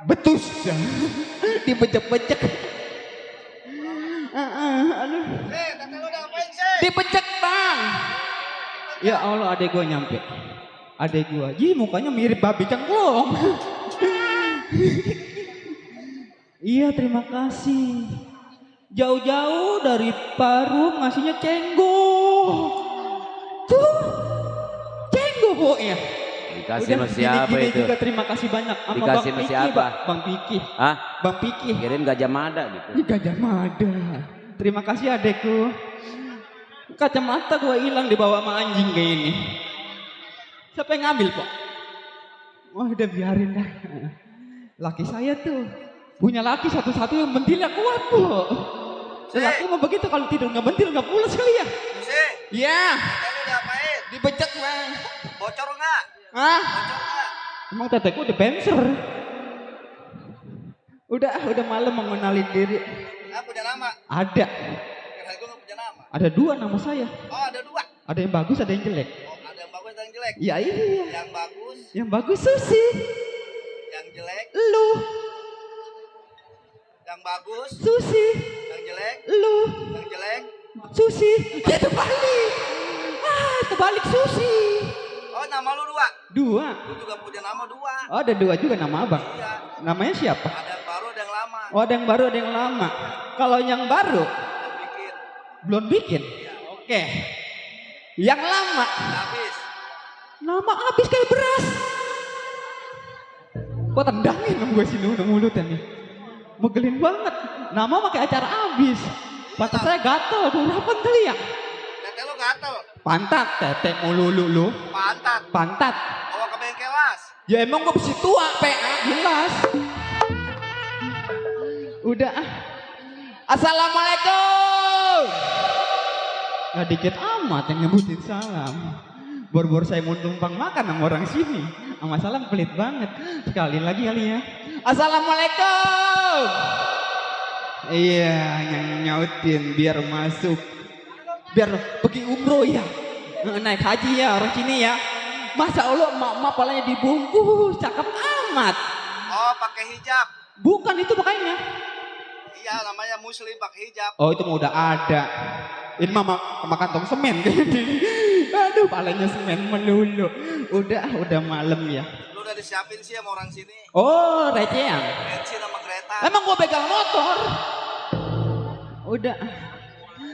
Betus dah. Dibecek-becek. Aduh. Tete lu udah ngapain sih? Dibecek bang. Ya Allah adek gua nyampe. Adek gua. Ji mukanya mirip babi cengklong. Iya terima kasih. Jauh-jauh dari Parung ngasihnya cenggo. Tuh. Cenggo pokoknya. Dikasih sama siapa gini itu? juga terima kasih banyak sama Dikasih Bang sama Piki, siapa? Bang Piki. Hah? Bang Piki. Kirain Gajah Mada gitu. Ini Gajah Mada. Terima kasih adekku. Kacamata gua hilang dibawa sama anjing kayak ini. Siapa yang ngambil, Pak? Wah, udah biarin dah. Laki saya tuh punya laki satu-satu yang bentilnya kuat, Pak. Laki mau begitu kalau tidur nggak bentil nggak pulas kali ya? Sih, Iya. tete lu udah ngapain? Dibecek, Bang. Bocor nggak? Hah? Bocor nggak? Emang teteku udah penser. Udah malam mengenali diri. Ah, punya nama? Ada. Kira gue nggak punya nama. Ada dua nama saya. Oh, ada dua. Ada yang bagus, ada yang jelek. Oh, ada yang bagus, ada yang jelek. Ya iya. Yang bagus, Yang bagus Susi. yang jelek, Lu. yang bagus, Susi. yang jelek, Lu. yang jelek. Susi. Ya terbalik. Terbalik Susi. Oh, nama lu dua. Dua. Lu juga punya nama dua. Oh, ada dua juga nama abang. Iya. Namanya siapa? Ada yang baru, ada yang lama. Oh, ada yang baru, ada yang lama. Kalau yang baru Yang bikin. belum bikin. Oke. Yang lama Habis. nama habis kayak beras. Gua tendangin sama gue sini udah mulutnya nih. Megelin banget. Nama pakai acara habis. Pantat saya gatel, durapan kali ya. Tete lu gatel. Pantat, tetek melulu lu. Pantat. Pantat. Bawa ke bengkel las. Ya emang gue besi tua, PA jelas. Udah. Assalamualaikum. Gak dikit amat yang nyebutin salam. Bor-bor saya mau tumpang makan sama orang sini. Sama salam pelit banget. Sekali lagi kali ya. Assalamualaikum. Iya, yang nyautin biar masuk. Biar pergi umroh ya. Naik haji ya orang sini ya. Masa Allah emak-emak palanya dibungkus. Cakep amat. Oh, pakai hijab. Bukan itu makanya. Iya, namanya muslim pakai hijab. Oh itu mah udah ada. Ini mah sama kantong semen kayaknya. Aduh palanya semen melulu. Udah malam ya. Lu udah disiapin sih sama orang sini. Oh recehan. Bensin sama kereta. Emang gua pegang motor. Udah.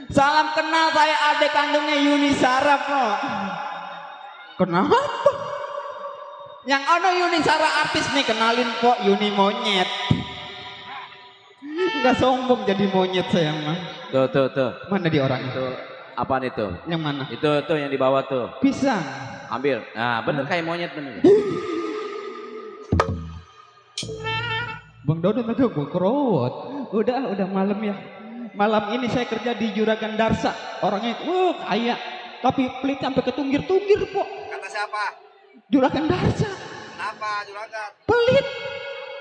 Salam kenal saya adik kandungnya Yuni Sarah kok. Kenapa? Yang ono Yuni Sarah artis nih kenalin kok Yuni monyet. Enggak sombong jadi monyet saya mah. Tuh. Mana di orang itu? Itu apaan itu? Yang mana? Itu tuh yang di bawah tuh. Pisang. Ambil. Nah, bener kayak monyet bener. Bang Dodo tadi gue kerowot. Udah malam ya. Malam ini saya kerja di Juragan Darsa. Orangnya kaya. Tapi pelit sampai ke tunggir-tunggir, Po. Kata siapa? Juragan Darsa. Kenapa juragan? Pelit.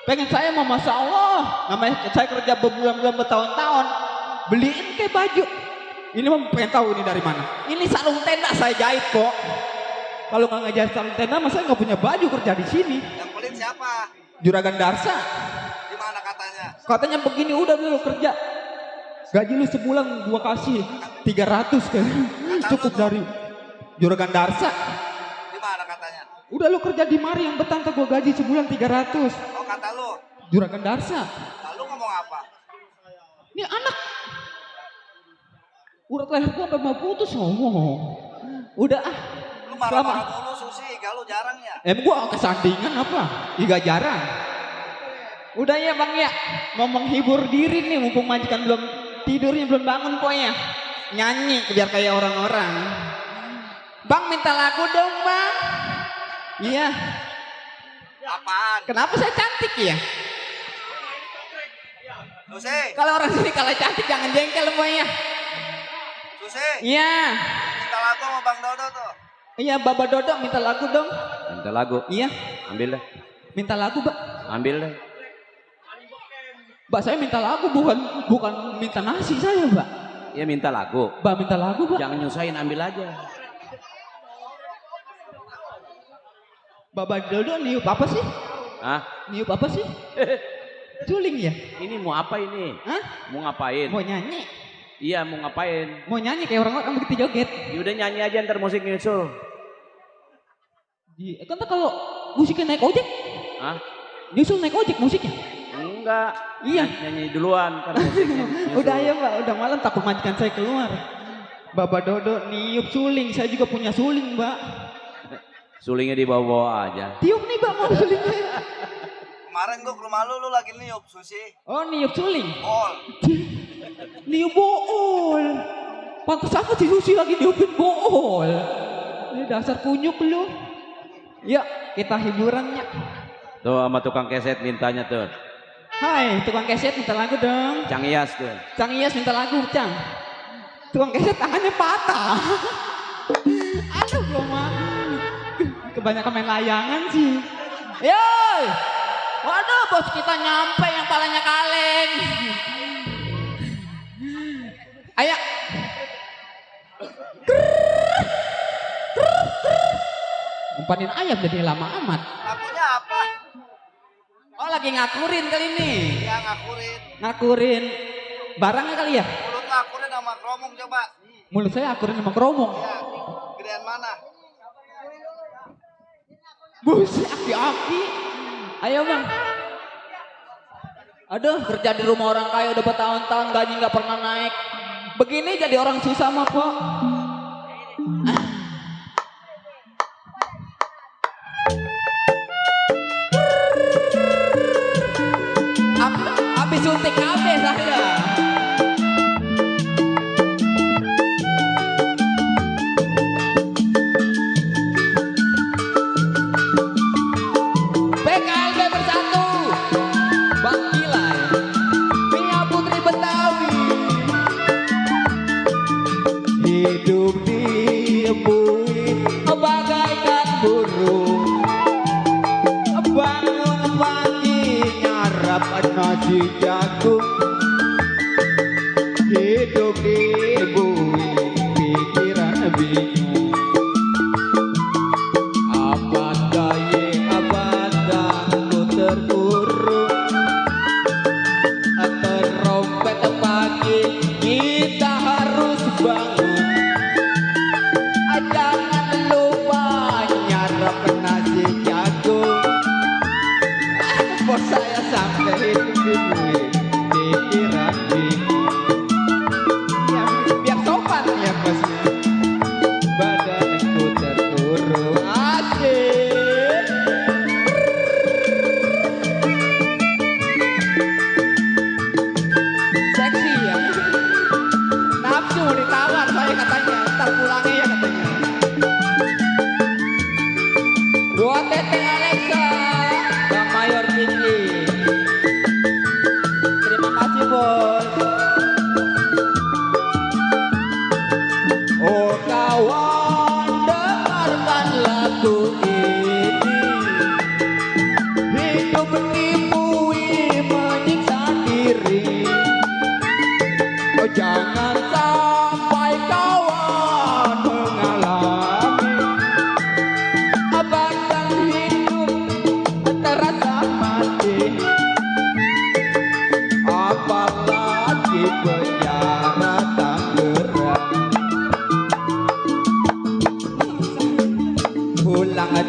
Pengen saya mau Masya Allah. Namanya saya kerja berbulan-bulan bertahun-tahun. Beliin kayak baju. Ini mah pengen tahu ini dari mana. Ini sarung tenda saya jahit, kok. Kalau nggak ngejahit sarung tenda, masa saya nggak punya baju kerja di sini. Yang pelit siapa? Juragan Darsa. Di mana katanya? Katanya begini, udah dulu kerja. Gaji lu sebulan gua kasih 300 kan. Cukup dari Juragan Darsa. Di mana katanya? Udah lu kerja di mari yang betang ke gua gaji sebulan 300. Oh kata lu. Juragan Darsa. Lalu ngomong apa? Ini anak. Urat leher gua sampai mau putus ngomong. Udah Lu marah-marah mulu Susi, galau jarang ya? gua kesandingan apa? Iga jarang. Udah ya Bang ya. Mau menghibur diri nih mumpung majikan belum tidurnya belum bangun pokoknya. Nyanyi biar kayak orang-orang. Bang minta lagu dong Bang. Iya. Apaan? Kenapa saya cantik ya? Susi, Kalau orang sini kalau cantik jangan jengkel pokoknya. Susi, Iya. minta lagu sama Bang Dodo tuh. Iya Baba Dodo minta lagu dong. Minta lagu. Iya. Ambil deh. Minta lagu Mbak. Ambil deh. Mbak saya minta lagu bukan minta nasi saya Mbak. Ya minta lagu. Mbak minta lagu Mbak. Jangan nyusahin, ambil aja. Baba Dodo niup apa sih? Hah? Niup apa sih? Culing ya? Ini mau apa ini? Hah? Mau ngapain? Mau nyanyi? Iya mau ngapain? Mau nyanyi kayak orang-orang begitu joget? Yaudah nyanyi aja ntar musik nyusul. Kan kalau musiknya naik ojek? Hah? Nyusul naik ojek musiknya? Enggak. Iya. Nyanyi duluan ntar musiknya nyusul. Udah ya Mbak, udah malam takut majikan saya keluar. Baba Dodo niup suling, saya juga punya suling Mbak. Sulingnya dibawa-bawa aja. Tiup nih Mbak mau sulingnya. Kemarin gua ke rumah lu lagi niup Susi. Oh niup suling? Ol. Niup bool. Pantes apa si Susi lagi niupin bool. Ini dasar kunyuk lu. Yuk kita hiburannya. Tuh sama tukang keset mintanya tuh. Hai tukang keset minta lagu dong. Cang Iyas tuh. Cang Iyas minta lagu Cang. Tukang keset tangannya patah. Aduh gua mah. Kebanyakan main layangan sih. Yoi. Waduh bos kita nyampe yang palanya kaleng. Ayo. Umpanin ayam jadi lama amat. Lagunya apa? Oh lagi ngakurin kali ini. Ya ngakurin. Ngakurin barangnya kali ya. Mulut ngakurin sama kromong coba. Mulut saya akurin sama keromong. Ya, gedean mana? Busi aki-aki. Ayo bang. Aduh kerja di rumah orang kaya udah bertahun-tahun gaji nggak pernah naik. Begini jadi orang susah mah po. Habis suntik habis saya. PKLB bersatu. Bang Kilai. Mia Putri Betawi. Hidup diembuin bagaikan burung. Bangun pagi nyarap nasi jagung. Hidup diembuin pikiran bingung. Abad daya abad ku terkurung. Terompet pagi kita harus bangun. Jangan lupa nyarap nasi jagung. Bos saya sampai hidup dibuin pikiran bingung. Ya, biar sopan ya bosnya. Badanku terkurung. Asik.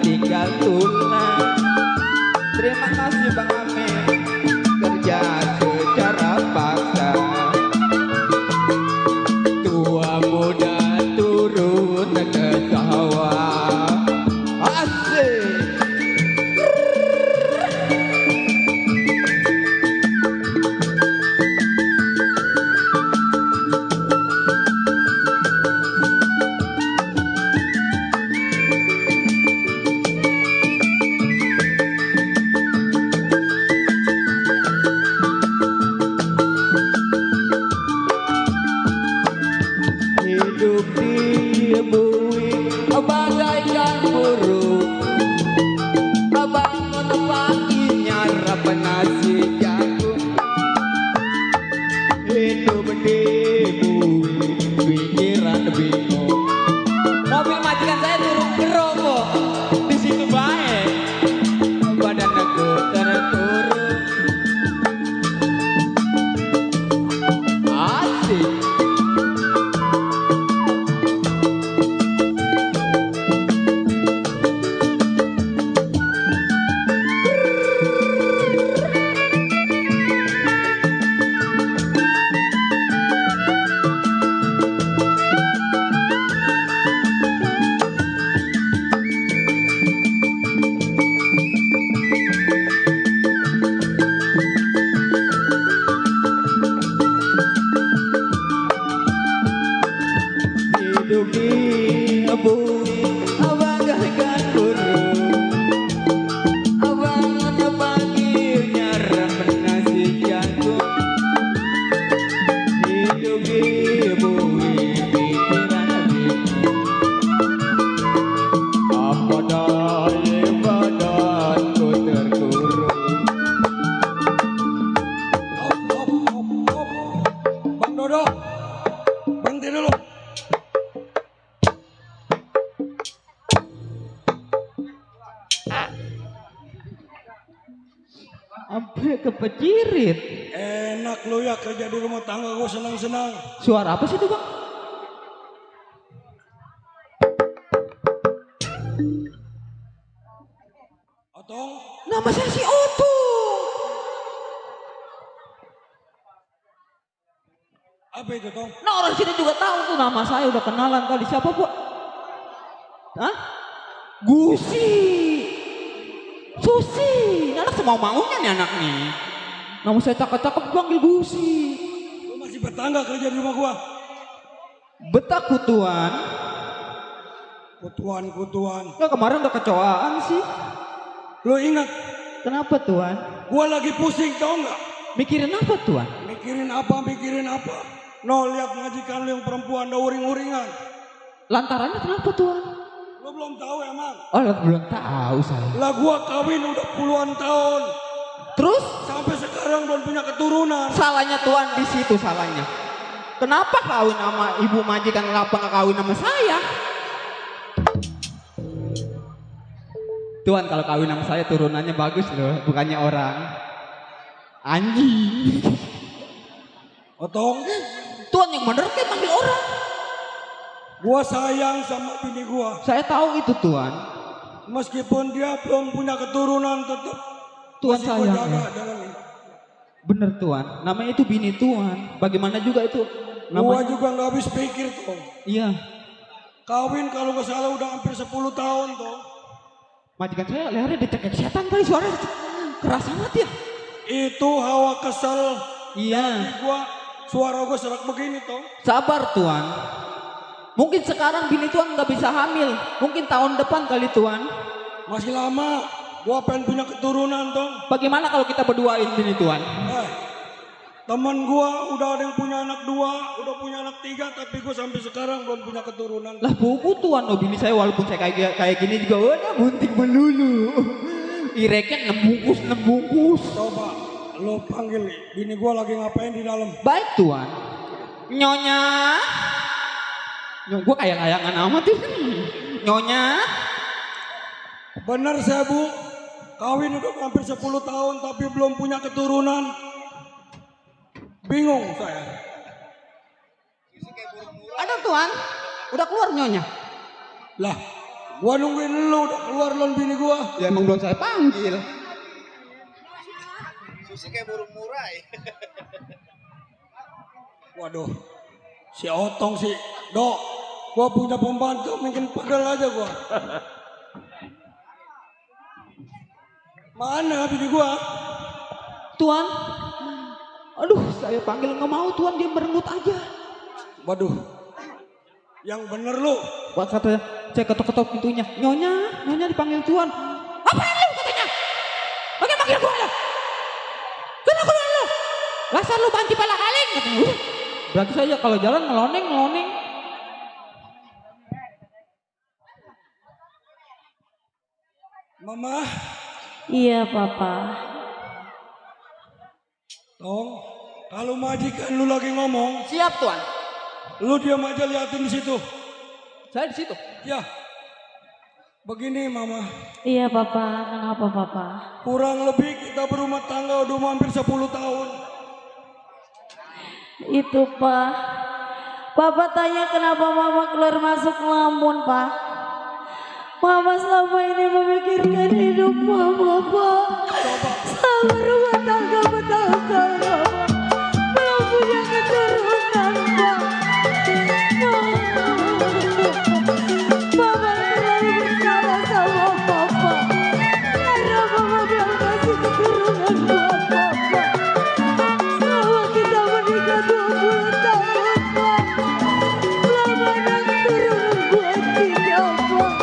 tinggal tulang. Terima kasih Bang Amin, kerja secara paksa. Tua muda turun ke sawah. Asik. Hidup di bumi bagaikan burung, bangun pagi nyarap nasi jagung. Hidup di bumi pikiran bingung. Mobil majikan saya turun gerogo di situ baik, badan aku terturun. Asik. Hidup di bumi bagaikan burung, bangun pagi nyarap nasi jagung. Hidup di bumi pikiran bingung. Apa daya badanku terkurung. Bang Dodo, berhenti dulu. Sampai kepecirit. Enak lu ya kerja di rumah tangga, gue senang-senang. Suara apa sih itu Bang? Otong, Nama saya si Oto. apa itu Tong? Nah orang sini juga tahu tuh nama saya, udah kenalan kali. Siapa Bu? Hah? Gusi. Susi. Ini anak semau maunya nih anak nih. Nama saya cakep-cakep panggil Gusi. Lu masih bertangga kerja di rumah gua? Betaku Tuan. Kutuan. Nah, kemarin udah kecoaan sih. Lu ingat, Kenapa Tuan? gua lagi pusing tau nggak? Mikirin apa Tuan? Mikirin apa? No, lihat majikan lu yang perempuan ada uring-uringan. Lantarannya kenapa Tuan? Lu belum tahu emang? Oh belum tahu saya. Lah gua kawin udah puluhan tahun. Terus Sampai sekarang belum punya keturunan. salahnya Tuan di situ salahnya. Kenapa kawin sama ibu majikan, kenapa nggak kawin sama saya? Tuan kalau kawin sama saya turunannya bagus loh, bukannya orang. Anjing. Otong, Tuan yang bener kayak panggil orang. gua sayang sama bini gua. Saya tahu itu Tuan. Meskipun dia belum punya keturunan tetap Tuan masih gua sayang jaga ya. dengan ini. Bener Tuan, namanya itu bini Tuan. Bagaimana juga itu Gua namanya? juga nggak habis pikir tuh. Iya. Kawin kalau nggak salah udah hampir 10 tahun tuh. Majikan saya lehernya dicekek setan kali, suaranya keras amat ya. Itu hawa kesel. Iya. Suara gua serak begini tuh. Sabar Tuan. Mungkin sekarang bini Tuan nggak bisa hamil. Mungkin tahun depan kali Tuan. Masih lama. Gua pengen punya keturunan tuh. Bagaimana kalau kita berduain bini Tuan? Temen gua udah ada yang punya anak 2, udah punya anak 3, tapi gua sampai sekarang belum punya keturunan. Lah buku Tuan, oh bini saya walaupun saya kayak gini juga udah bunting melulu. Ireknya 6 bungkus. Coba lo panggil bini gua lagi ngapain di dalam. Baik Tuan. Nyonya. Gua kayak layangan amat tuh. Nyonya. Bener saya Bu, kawin udah hampir 10 tahun tapi belum punya keturunan. Bingung saya. Ada Tuan. Udah keluar nyonya. Lah, Gua nungguin lu udah keluar lon bini gua. Ya emang belum saya panggil. Susi kayak burung murai. Waduh, si Otong sih, Dok, gua punya pembantu, mungkin pegel aja gua. Mana bini gua? Tuan, aduh saya panggil nggak mau Tuan, dia merengut aja. Waduh, yang bener lu. Wah kata saya ketok-ketok pintunya, nyonya dipanggil Tuan. Apaan lu katanya? Bagaimana panggil gua ya? Kenapa keluar lu? Lasar lu banci pala kaleng katanya. Udah. Berarti saya kalau jalan ngeloneng. Mama, Iya papa. Tong, kalau majikan lu lagi ngomong, Siap Tuan. lu diam aja liatin di situ. Saya di situ. Ya, begini Mama, Iya papa. Kenapa papa? kurang lebih kita berumah tangga udah hampir 10 tahun. Itu pak. Papa tanya kenapa mama keluar masuk lamun pak. Mama selama ini memikirkan hidup mama pak. Sama rumah tangga betangga mama. Belum punya keturunan pak. Mama terlalu bersalah sama papa. Karena mama belum kasih keturunan buat papa. Selama kita menikah 20 tahun pak. Belum ada keturunan buat kita pak.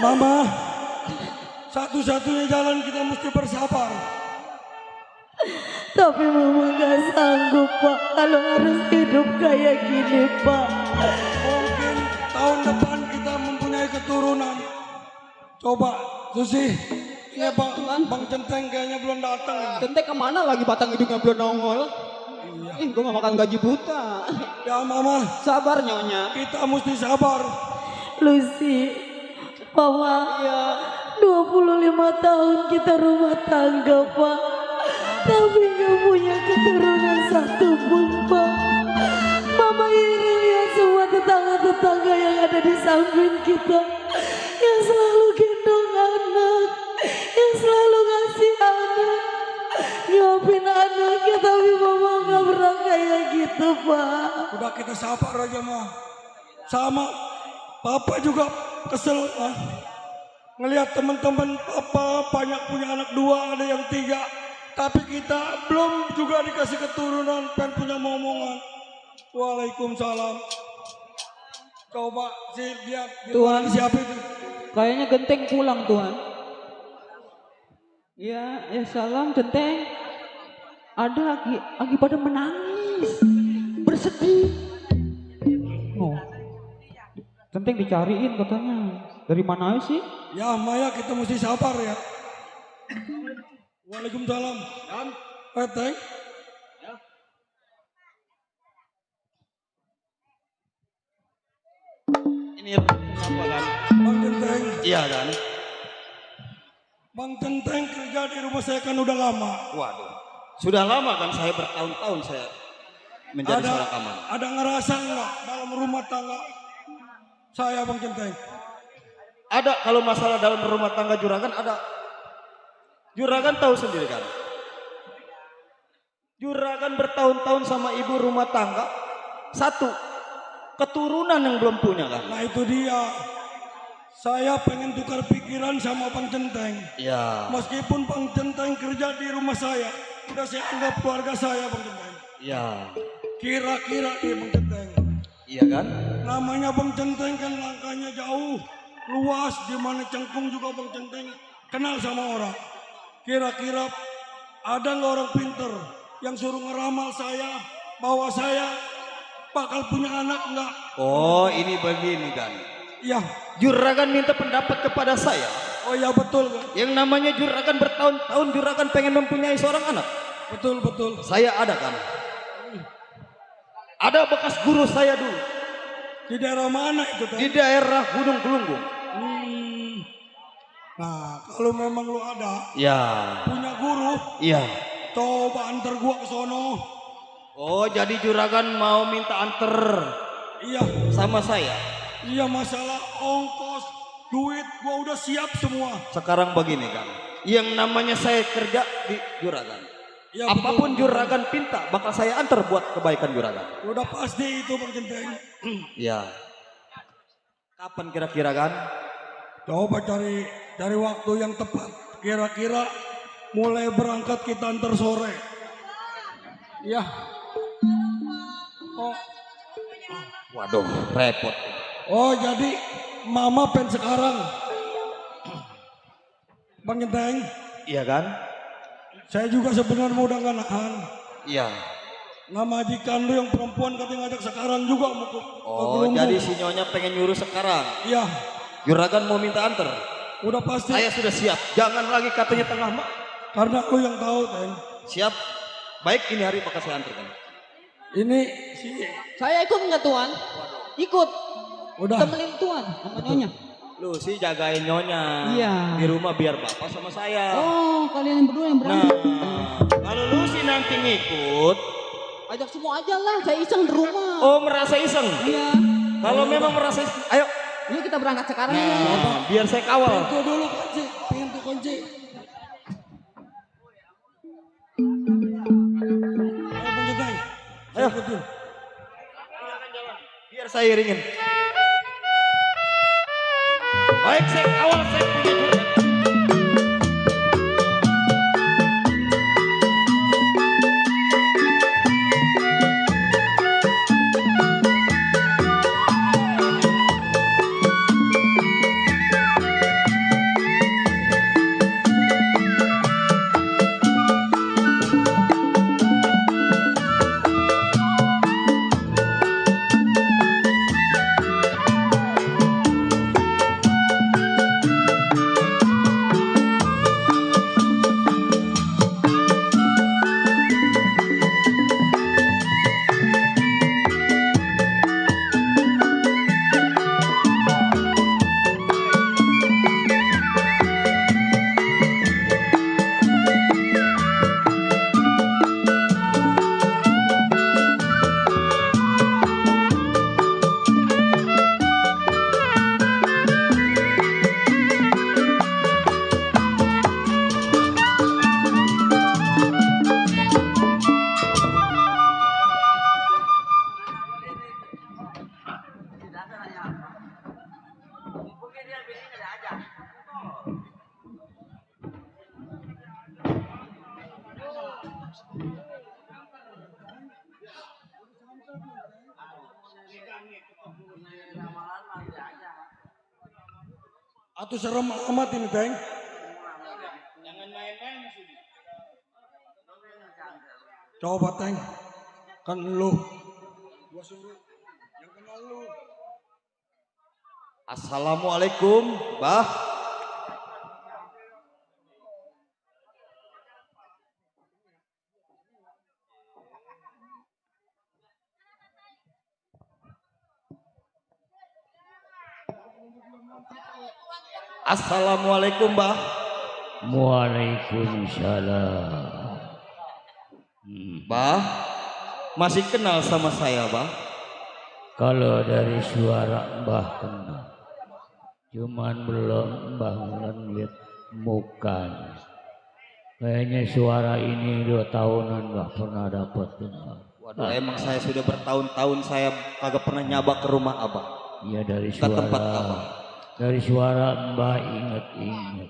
Mama, satu-satunya jalan kita mesti bersabar. Tapi mama gak sanggup pak kalau harus hidup kayak gini pak. Mungkin tahun depan kita mempunyai keturunan. Coba, Susi, ini Bang Centeng kayaknya belum datang. Centeng kemana lagi, batang hidungnya belum nongol. Gue gak makan gaji buta. Ya Mama, Sabar nyonya. kita mesti sabar. Lucy, Mama, 25 tahun kita rumah tangga pak. Tapi gak punya keturunan satu pun pak. Mama iri lihat semua tetangga-tetangga yang ada di samping kita. Yang selalu gendong anak. Yang selalu ngasih anak. Nyuapin anaknya tapi mama gak pernah kayak gitu pak. Udah kita sabar aja Ma. Sama, Papa juga kesel ngelihat teman-teman Papa banyak punya anak 2, ada yang 3. Tapi kita belum juga dikasih keturunan, pengen punya momongan. Waalaikumsalam. Coba sih lihat Tuan. siapa itu. Kayaknya Genteng pulang Tuan. Ya salam Genteng. Ada lagi pada menangis, bersedih. Oh, Genteng dicariin katanya. Dari mana sih? Ya Maya, kita mesti sabar ya. Waalaikumsalam. Dan Teng. Ini kenapa kan? Bang Centeng. Iya kan? Bang Centeng kerja di rumah saya kan udah lama. Waduh. Sudah lama kan saya bertahun-tahun saya menjadi seorang kaman. Ada ngerasa nggak dalam rumah tangga saya Bang Centeng? Ada, kalau masalah dalam rumah tangga Juragan ada. Juragan tahu sendiri kan. Juragan bertahun-tahun sama ibu rumah tangga. Satu, keturunan yang belum punya kan. Nah itu dia. Saya pengen tukar pikiran sama Bang Centeng. Iya. Meskipun Bang Centeng kerja di rumah saya, udah saya anggap keluarga saya Bang Centeng. Iya. Kira-kira dia Bang Centeng. Iya kan? Namanya Bang Centeng kan langkahnya jauh, luas di mana Cengkung juga Bang Centeng kenal sama orang. Kira-kira ada nggak orang pinter yang suruh ngeramal saya bahwa saya bakal punya anak nggak? Oh, ini begini kan. Ya, Juragan minta pendapat kepada saya. oh ya betul kan? Yang namanya Juragan bertahun-tahun Juragan pengen mempunyai seorang anak. Betul. Saya ada kan. Ada bekas guru saya dulu Di daerah mana itu Teng? di daerah Gunung Gelunggung. Nah, kalau memang lu ada Ya, punya guru, iya. coba antar gua ke sono. Oh, jadi Juragan mau minta anter Iya, sama saya. iya masalah ongkos, duit gua udah siap semua. Sekarang begini kan. Yang namanya saya kerja di Juragan. Ya, Apapun betul. Juragan pinta bakal saya antar buat kebaikan Juragan. Udah pasti itu Bang Centeng. Iya. Kapan kira-kira kan? Coba cari waktu yang tepat. Kira-kira mulai berangkat kita antar sore. Iya. Waduh, repot. Oh jadi mama pen sekarang. Bang Centeng, Iya kan? saya juga sebenarnya udah gak nahan. Iya. Nah majikan lu yang perempuan katanya ngajak sekarang juga mau ke Oh, Gelunggung. jadi si Nyonya pengen nyuruh sekarang. Iya, Juragan mau minta antar. udah pasti. Saya sudah siap. Jangan lagi katanya tengah Karena lu yang tahu, Teng. Siap. Baik, ini hari bakal saya antarkan. Ini si Saya ikut nggak Tuan? Ikut. udah. Temenin Tuan sama Nyonya. Lu sih jagain Nyonya. Iya. Di rumah biar bapak sama saya. Oh, kalian yang berdua yang Nah, berangkat. kalau lu sih nanti ngikut. Ajak semua aja lah, saya iseng di rumah. Oh, merasa iseng. Iya. Kalau memang merasa iseng, ayo. Yuk kita berangkat sekarang. Nah, biar saya kawal. Pintu dulu kunci, pintu kunci. Ayo Bang Centeng. Ayo. Ikutin. Biar saya iringin. Baik, saya kawal, saya punya Juragan. Atuh serem amat ini, Teng. Coba, Teng. Kan lu. Gua suruh yang kenal lu. Assalamualaikum, Bah. Assalamualaikum, Bah. Waalaikumsalam. Bah, masih kenal sama saya, Bah? Kalau dari suara Mbah kenal, cuman belum Mbah ngeliat mukanya. Kayaknya suara ini 2 tahunan Mbah pernah dapat dengar. Waduh, emang saya sudah bertahun-tahun saya kagak pernah nyabak ke rumah Abah. Iya dari Ke tempat suara, Abah. dari suara Mbah inget-inget.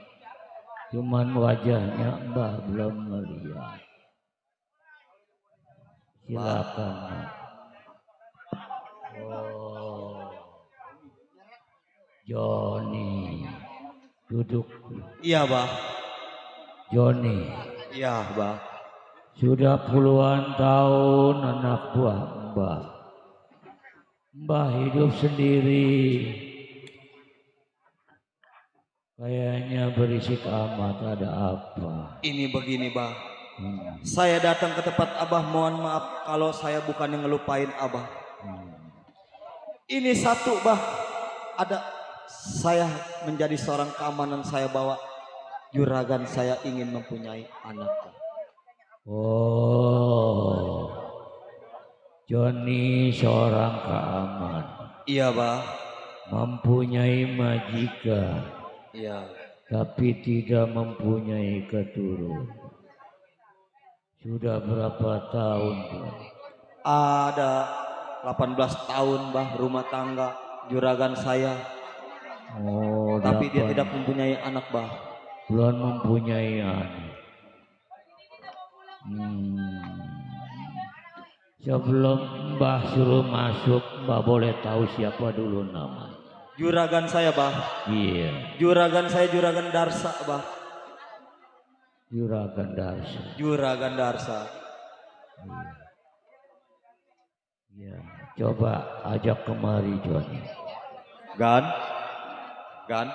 Cuman wajahnya Mbah belum melihat. Silakan. Mbah. Oh. Joni, duduk. Iya, Bah. Joni, Iya, Bah. sudah puluhan tahun anak buah Mbah. Mbah hidup sendiri. Kayaknya berisik amat, ada apa? Ini begini, Bah. Saya datang ke tempat Abah, mohon maaf kalau saya bukan yang ngelupain Abah. Ini satu, Bah. Ada saya menjadi seorang keamanan, saya bawa juragan, saya ingin mempunyai anak. Oh, Joni seorang keaman, Iya, Bah. mempunyai majikan, Iya. tapi tidak mempunyai keturunan. Sudah berapa tahun, Joni? Ada 18 tahun, Bah, rumah tangga juragan saya. Oh, Tapi dia 8 tidak mempunyai anak, Bah. belum mempunyai anak. Sebelum Mbah suruh masuk, Mbah boleh tahu siapa dulu namanya? Juragan saya, Bah. Iya, Juragan saya Juragan Darsa, Bah. Juragan Darsa. Juragan Darsa. Iya, coba ajak kemari Joni. Gan. Gan.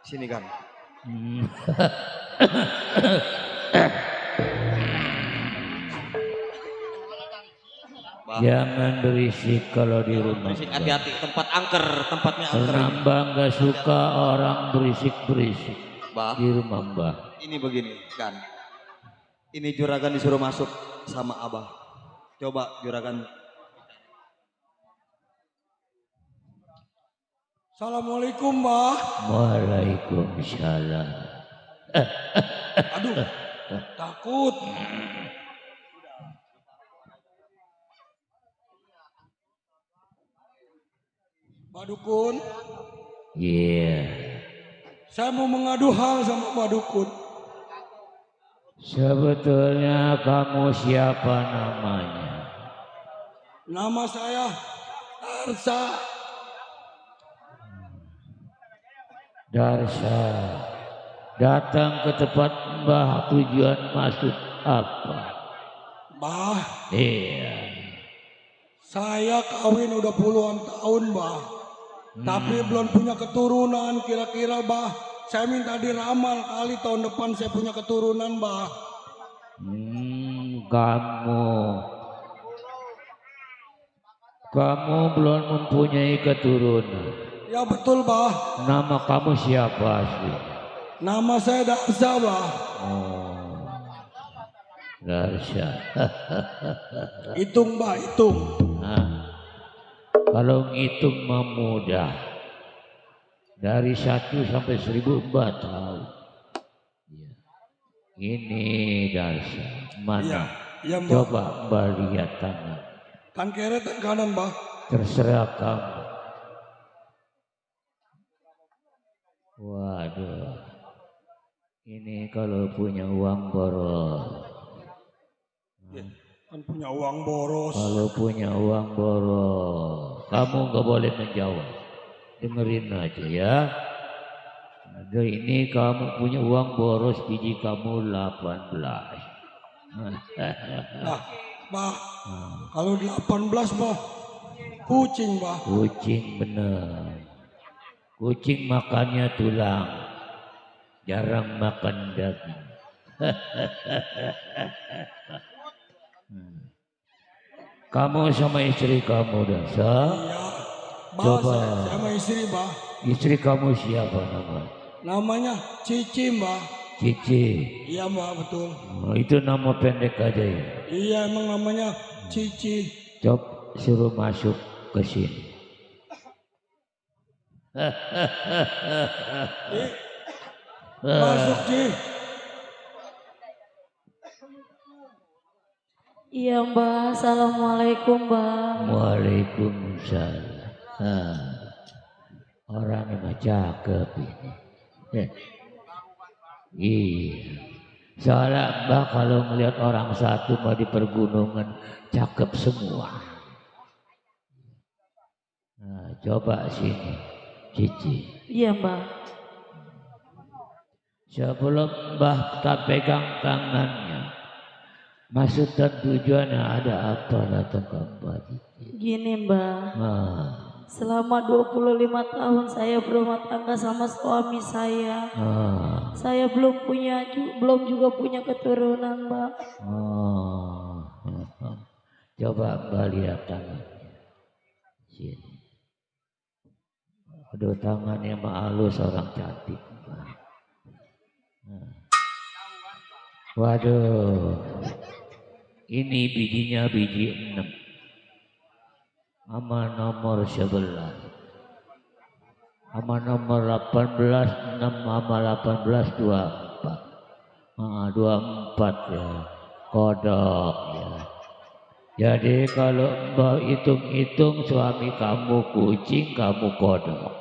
Sini, Gan. Bah. Jangan berisik kalau di rumah. Berisik, hati-hati, tempat angker, tempatnya angker. Karena Mbah nggak suka orang berisik-berisik Bah. di rumah Mbah. Ini begini, Gan. Ini juragan disuruh masuk sama Abah. Coba juragan. Assalamualaikum, Bah. Waalaikumsalam. Aduh, takut. Pak Dukun, Iya. saya mau mengadu hal sama Pak Dukun. Sebetulnya kamu siapa namanya? Nama saya Arsa. Darsa. Datang ke tempat Mbah tujuan maksud apa? Bah, Iya. saya kawin udah puluhan tahun, Bah. Tapi belum punya keturunan. Kira-kira, Bah, saya minta diramal kali tahun depan saya punya keturunan, Bah. Kamu belum mempunyai keturunan. Ya betul, Bah. Nama kamu siapa sih? Nama saya Darsa, Bah. Oh, Darsa. Hitung, Bah, hitung. Nah, kalau ngitung mah mudah. Dari 1 sampai 1000 Mbah tahu. Ya. Ini Darsa. Mana? Iya, Mbah. Coba Mbah lihat tangan. Kan kiri, tan kanan, Bah. Terserah kamu. Waduh. Ini kalau punya uang boros. Kan punya uang boros. Kalau punya uang boros. Kamu nggak boleh menjawab. Dengerin aja ya. Ada ini kamu punya uang boros, biji kamu 18. Nah, Bah, kalau 18, Bah, kucing, Bah. Kucing bener. Kucing makannya tulang. Jarang makan daging. Kamu sama istri kamu Darsa? Iya. Bah, Coba. saya sama istri, Bah. Istri kamu siapa namanya? Namanya Cici, Mbah. Cici. Iya, Mbah, betul. Oh, itu nama pendek aja ya. Iya, emang namanya Cici. Coba suruh masuk ke sini. Masuk, Ci. Iya Mbah, Assalamualaikum Mbah. Waalaikumsalam. Orangnya mah cakep ini. Iya. Soalnya Mbah kalau melihat orang satu mah di pergunungan cakep semua. Nah, coba sini. Cici. Iya Mbah. Sebelum Mbah tak pegang tangannya, maksud dan tujuannya ada apa datang ke Mbah Cici? Gini Mbah. Ah, Selama 25 tahun saya berumah tangga sama suami saya. ah, Saya belum juga punya keturunan, Mbak. ah. Coba Mbah lihat tangannya. Sini. Aduh, tangannya mah halus, orang cantik. Nah. Waduh, ini bijinya biji 6 sama nomor 11 sama nomor 18, 6 sama 18, 24. 24 ya, kodok ya. Jadi kalau Mbak hitung-hitung, suami kamu kucing, kamu kodok.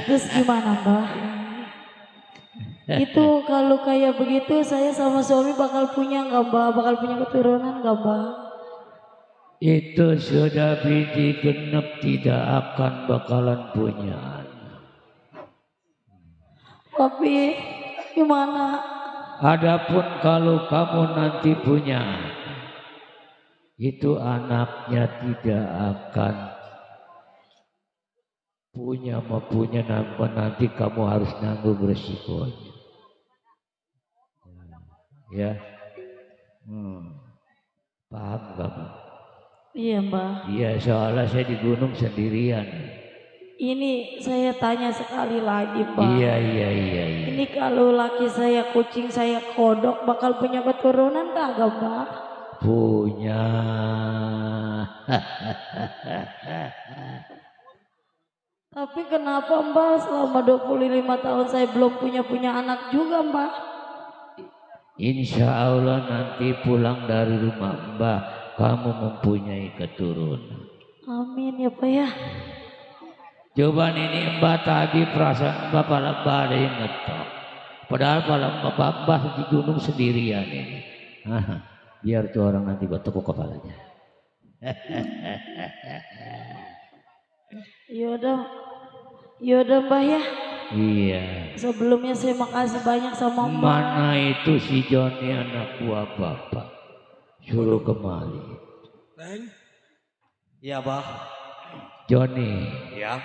Terus gimana, Mbak? Itu kalau kayak begitu saya sama suami bakal punya nggak, Mbak? Bakal punya keturunan nggak, Mbak? Itu sudah biji genep, tidak akan bakalan punya anak. Tapi gimana? Adapun kalau kamu nanti punya anak, itu anaknya tidak akan punya nanti kamu harus nanggung resikonya. Ya, paham kamu? Iya, Mbak. Iya, soalnya saya di gunung sendirian. Ini saya tanya sekali lagi, Pak. Iya. Ini kalau laki saya kucing, saya kodok, bakal punya keturunan kagak, Mbak? Punya. Tapi kenapa, Mbak, selama 25 tahun saya belum punya anak juga, Mbak? Insya Allah nanti pulang dari rumah Mbah, kamu mempunyai keturunan. Amin ya, Pak ya. Coba ini Mbah tadi perasaan Mbah pada Mbah ada yang ngetok. Padahal pada Mbah di gunung sendirian ini. Biar tuh orang nanti buat tekuk kepalanya. Yaudah Mbah ya. Iya. Sebelumnya saya makasih banyak sama Mbah. Mana itu si Joni anak buah bapak? Suruh kemari. Neng, Iya, Bah. Joni. Ya.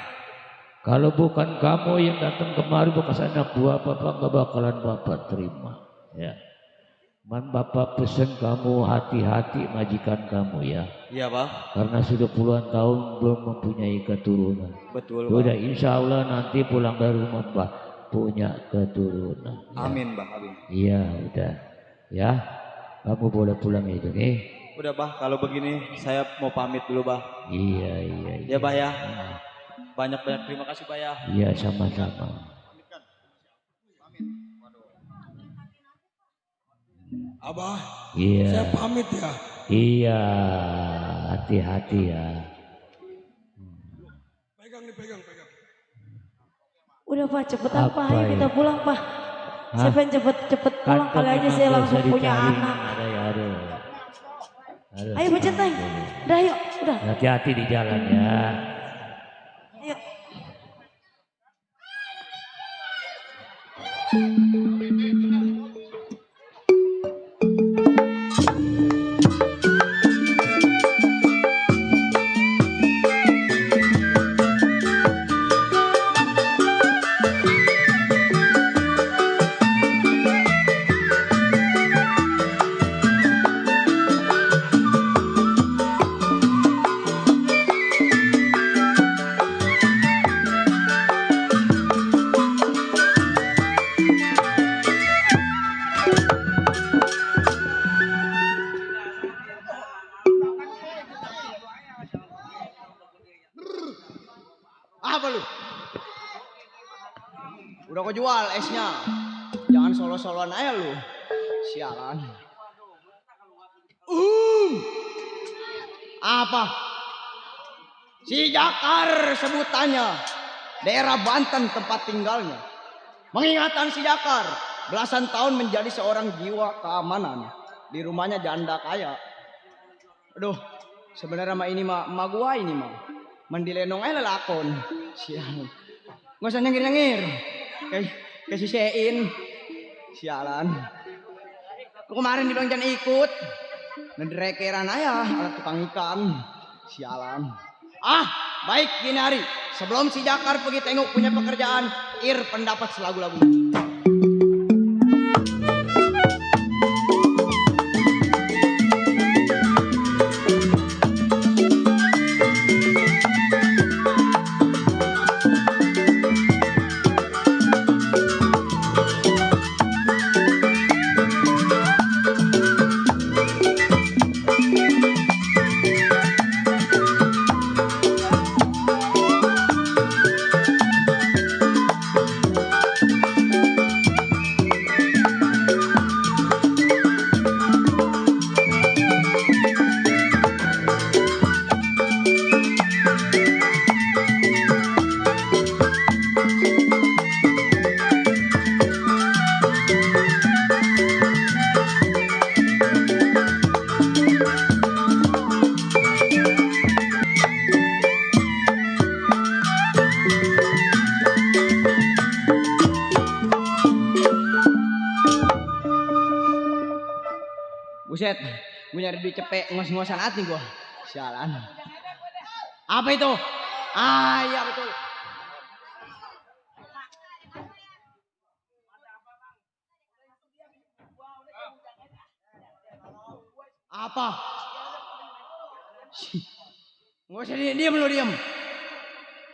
Kalau bukan kamu yang datang kemari bekas anak buah bapak, nggak bakalan bapak terima. Ya. Man bapak pesen kamu hati-hati majikan kamu ya. Iya, Bah. Karena sudah puluhan tahun belum mempunyai keturunan. Betul, Bah. Udah insya Allah nanti pulang dari rumah Mbah punya keturunan. Ya. Amin, Bah. Amin. Iya udah. Ya. Kamu boleh pulang itu nih. Udah, Bah. Kalau begini saya mau pamit dulu, Bah. Iya. Ya, Bah ya. Banyak-banyak terima kasih, Bah ya. Iya sama-sama. Abah, Iya. saya pamit ya. Iya, hati-hati ya. Pegang nih, pegang. Udah Pak, cepetan Apa Pak, ayo ya? kita pulang Pak. Hah? Saya pengen cepet pulang, kali aja memang saya gak langsung usah punya dicari. anak. Ada ya, aduh. Ayo Pak Centeng, udah yuk, udah. Hati-hati di jalan ya. Ayo. Apa lu? Udah kau jual esnya. Jangan solo-soloan aja lu. Sialan. Apa? Si Jakar sebutannya. Daerah Banten tempat tinggalnya. Mengingatkan si Jakar. Belasan tahun menjadi seorang jiwa keamanan. Di rumahnya janda kaya. Aduh, sebenarnya mah ini mah emak gua ini mah. Mandilenong ay lalakon. Sialan. Nggak usah nyengir-nyengir. Kayak sisein. Sialan. Kemarin di Bang Jan ikut. Nederekeran ayah alat tukang ikan. Sialan. Baik gini hari. Sebelum si Jakar pergi tengok punya pekerjaan, pendapat selagu-lagu. Buset, gue nyari duit cepet, ngos-ngosan hati gue. Sialan. Apa itu? Iya betul. Apa? Nggak usah diam lu diam.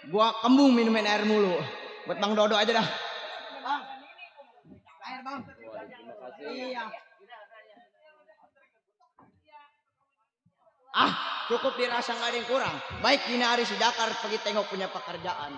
Gua kembung minumin air mulu. Buat Bang Dodo aja dah. Bang, air bang. Iya. Cukup dirasa nggak ada yang kurang. Baik gini hari si Jakar pergi tengok punya pekerjaan.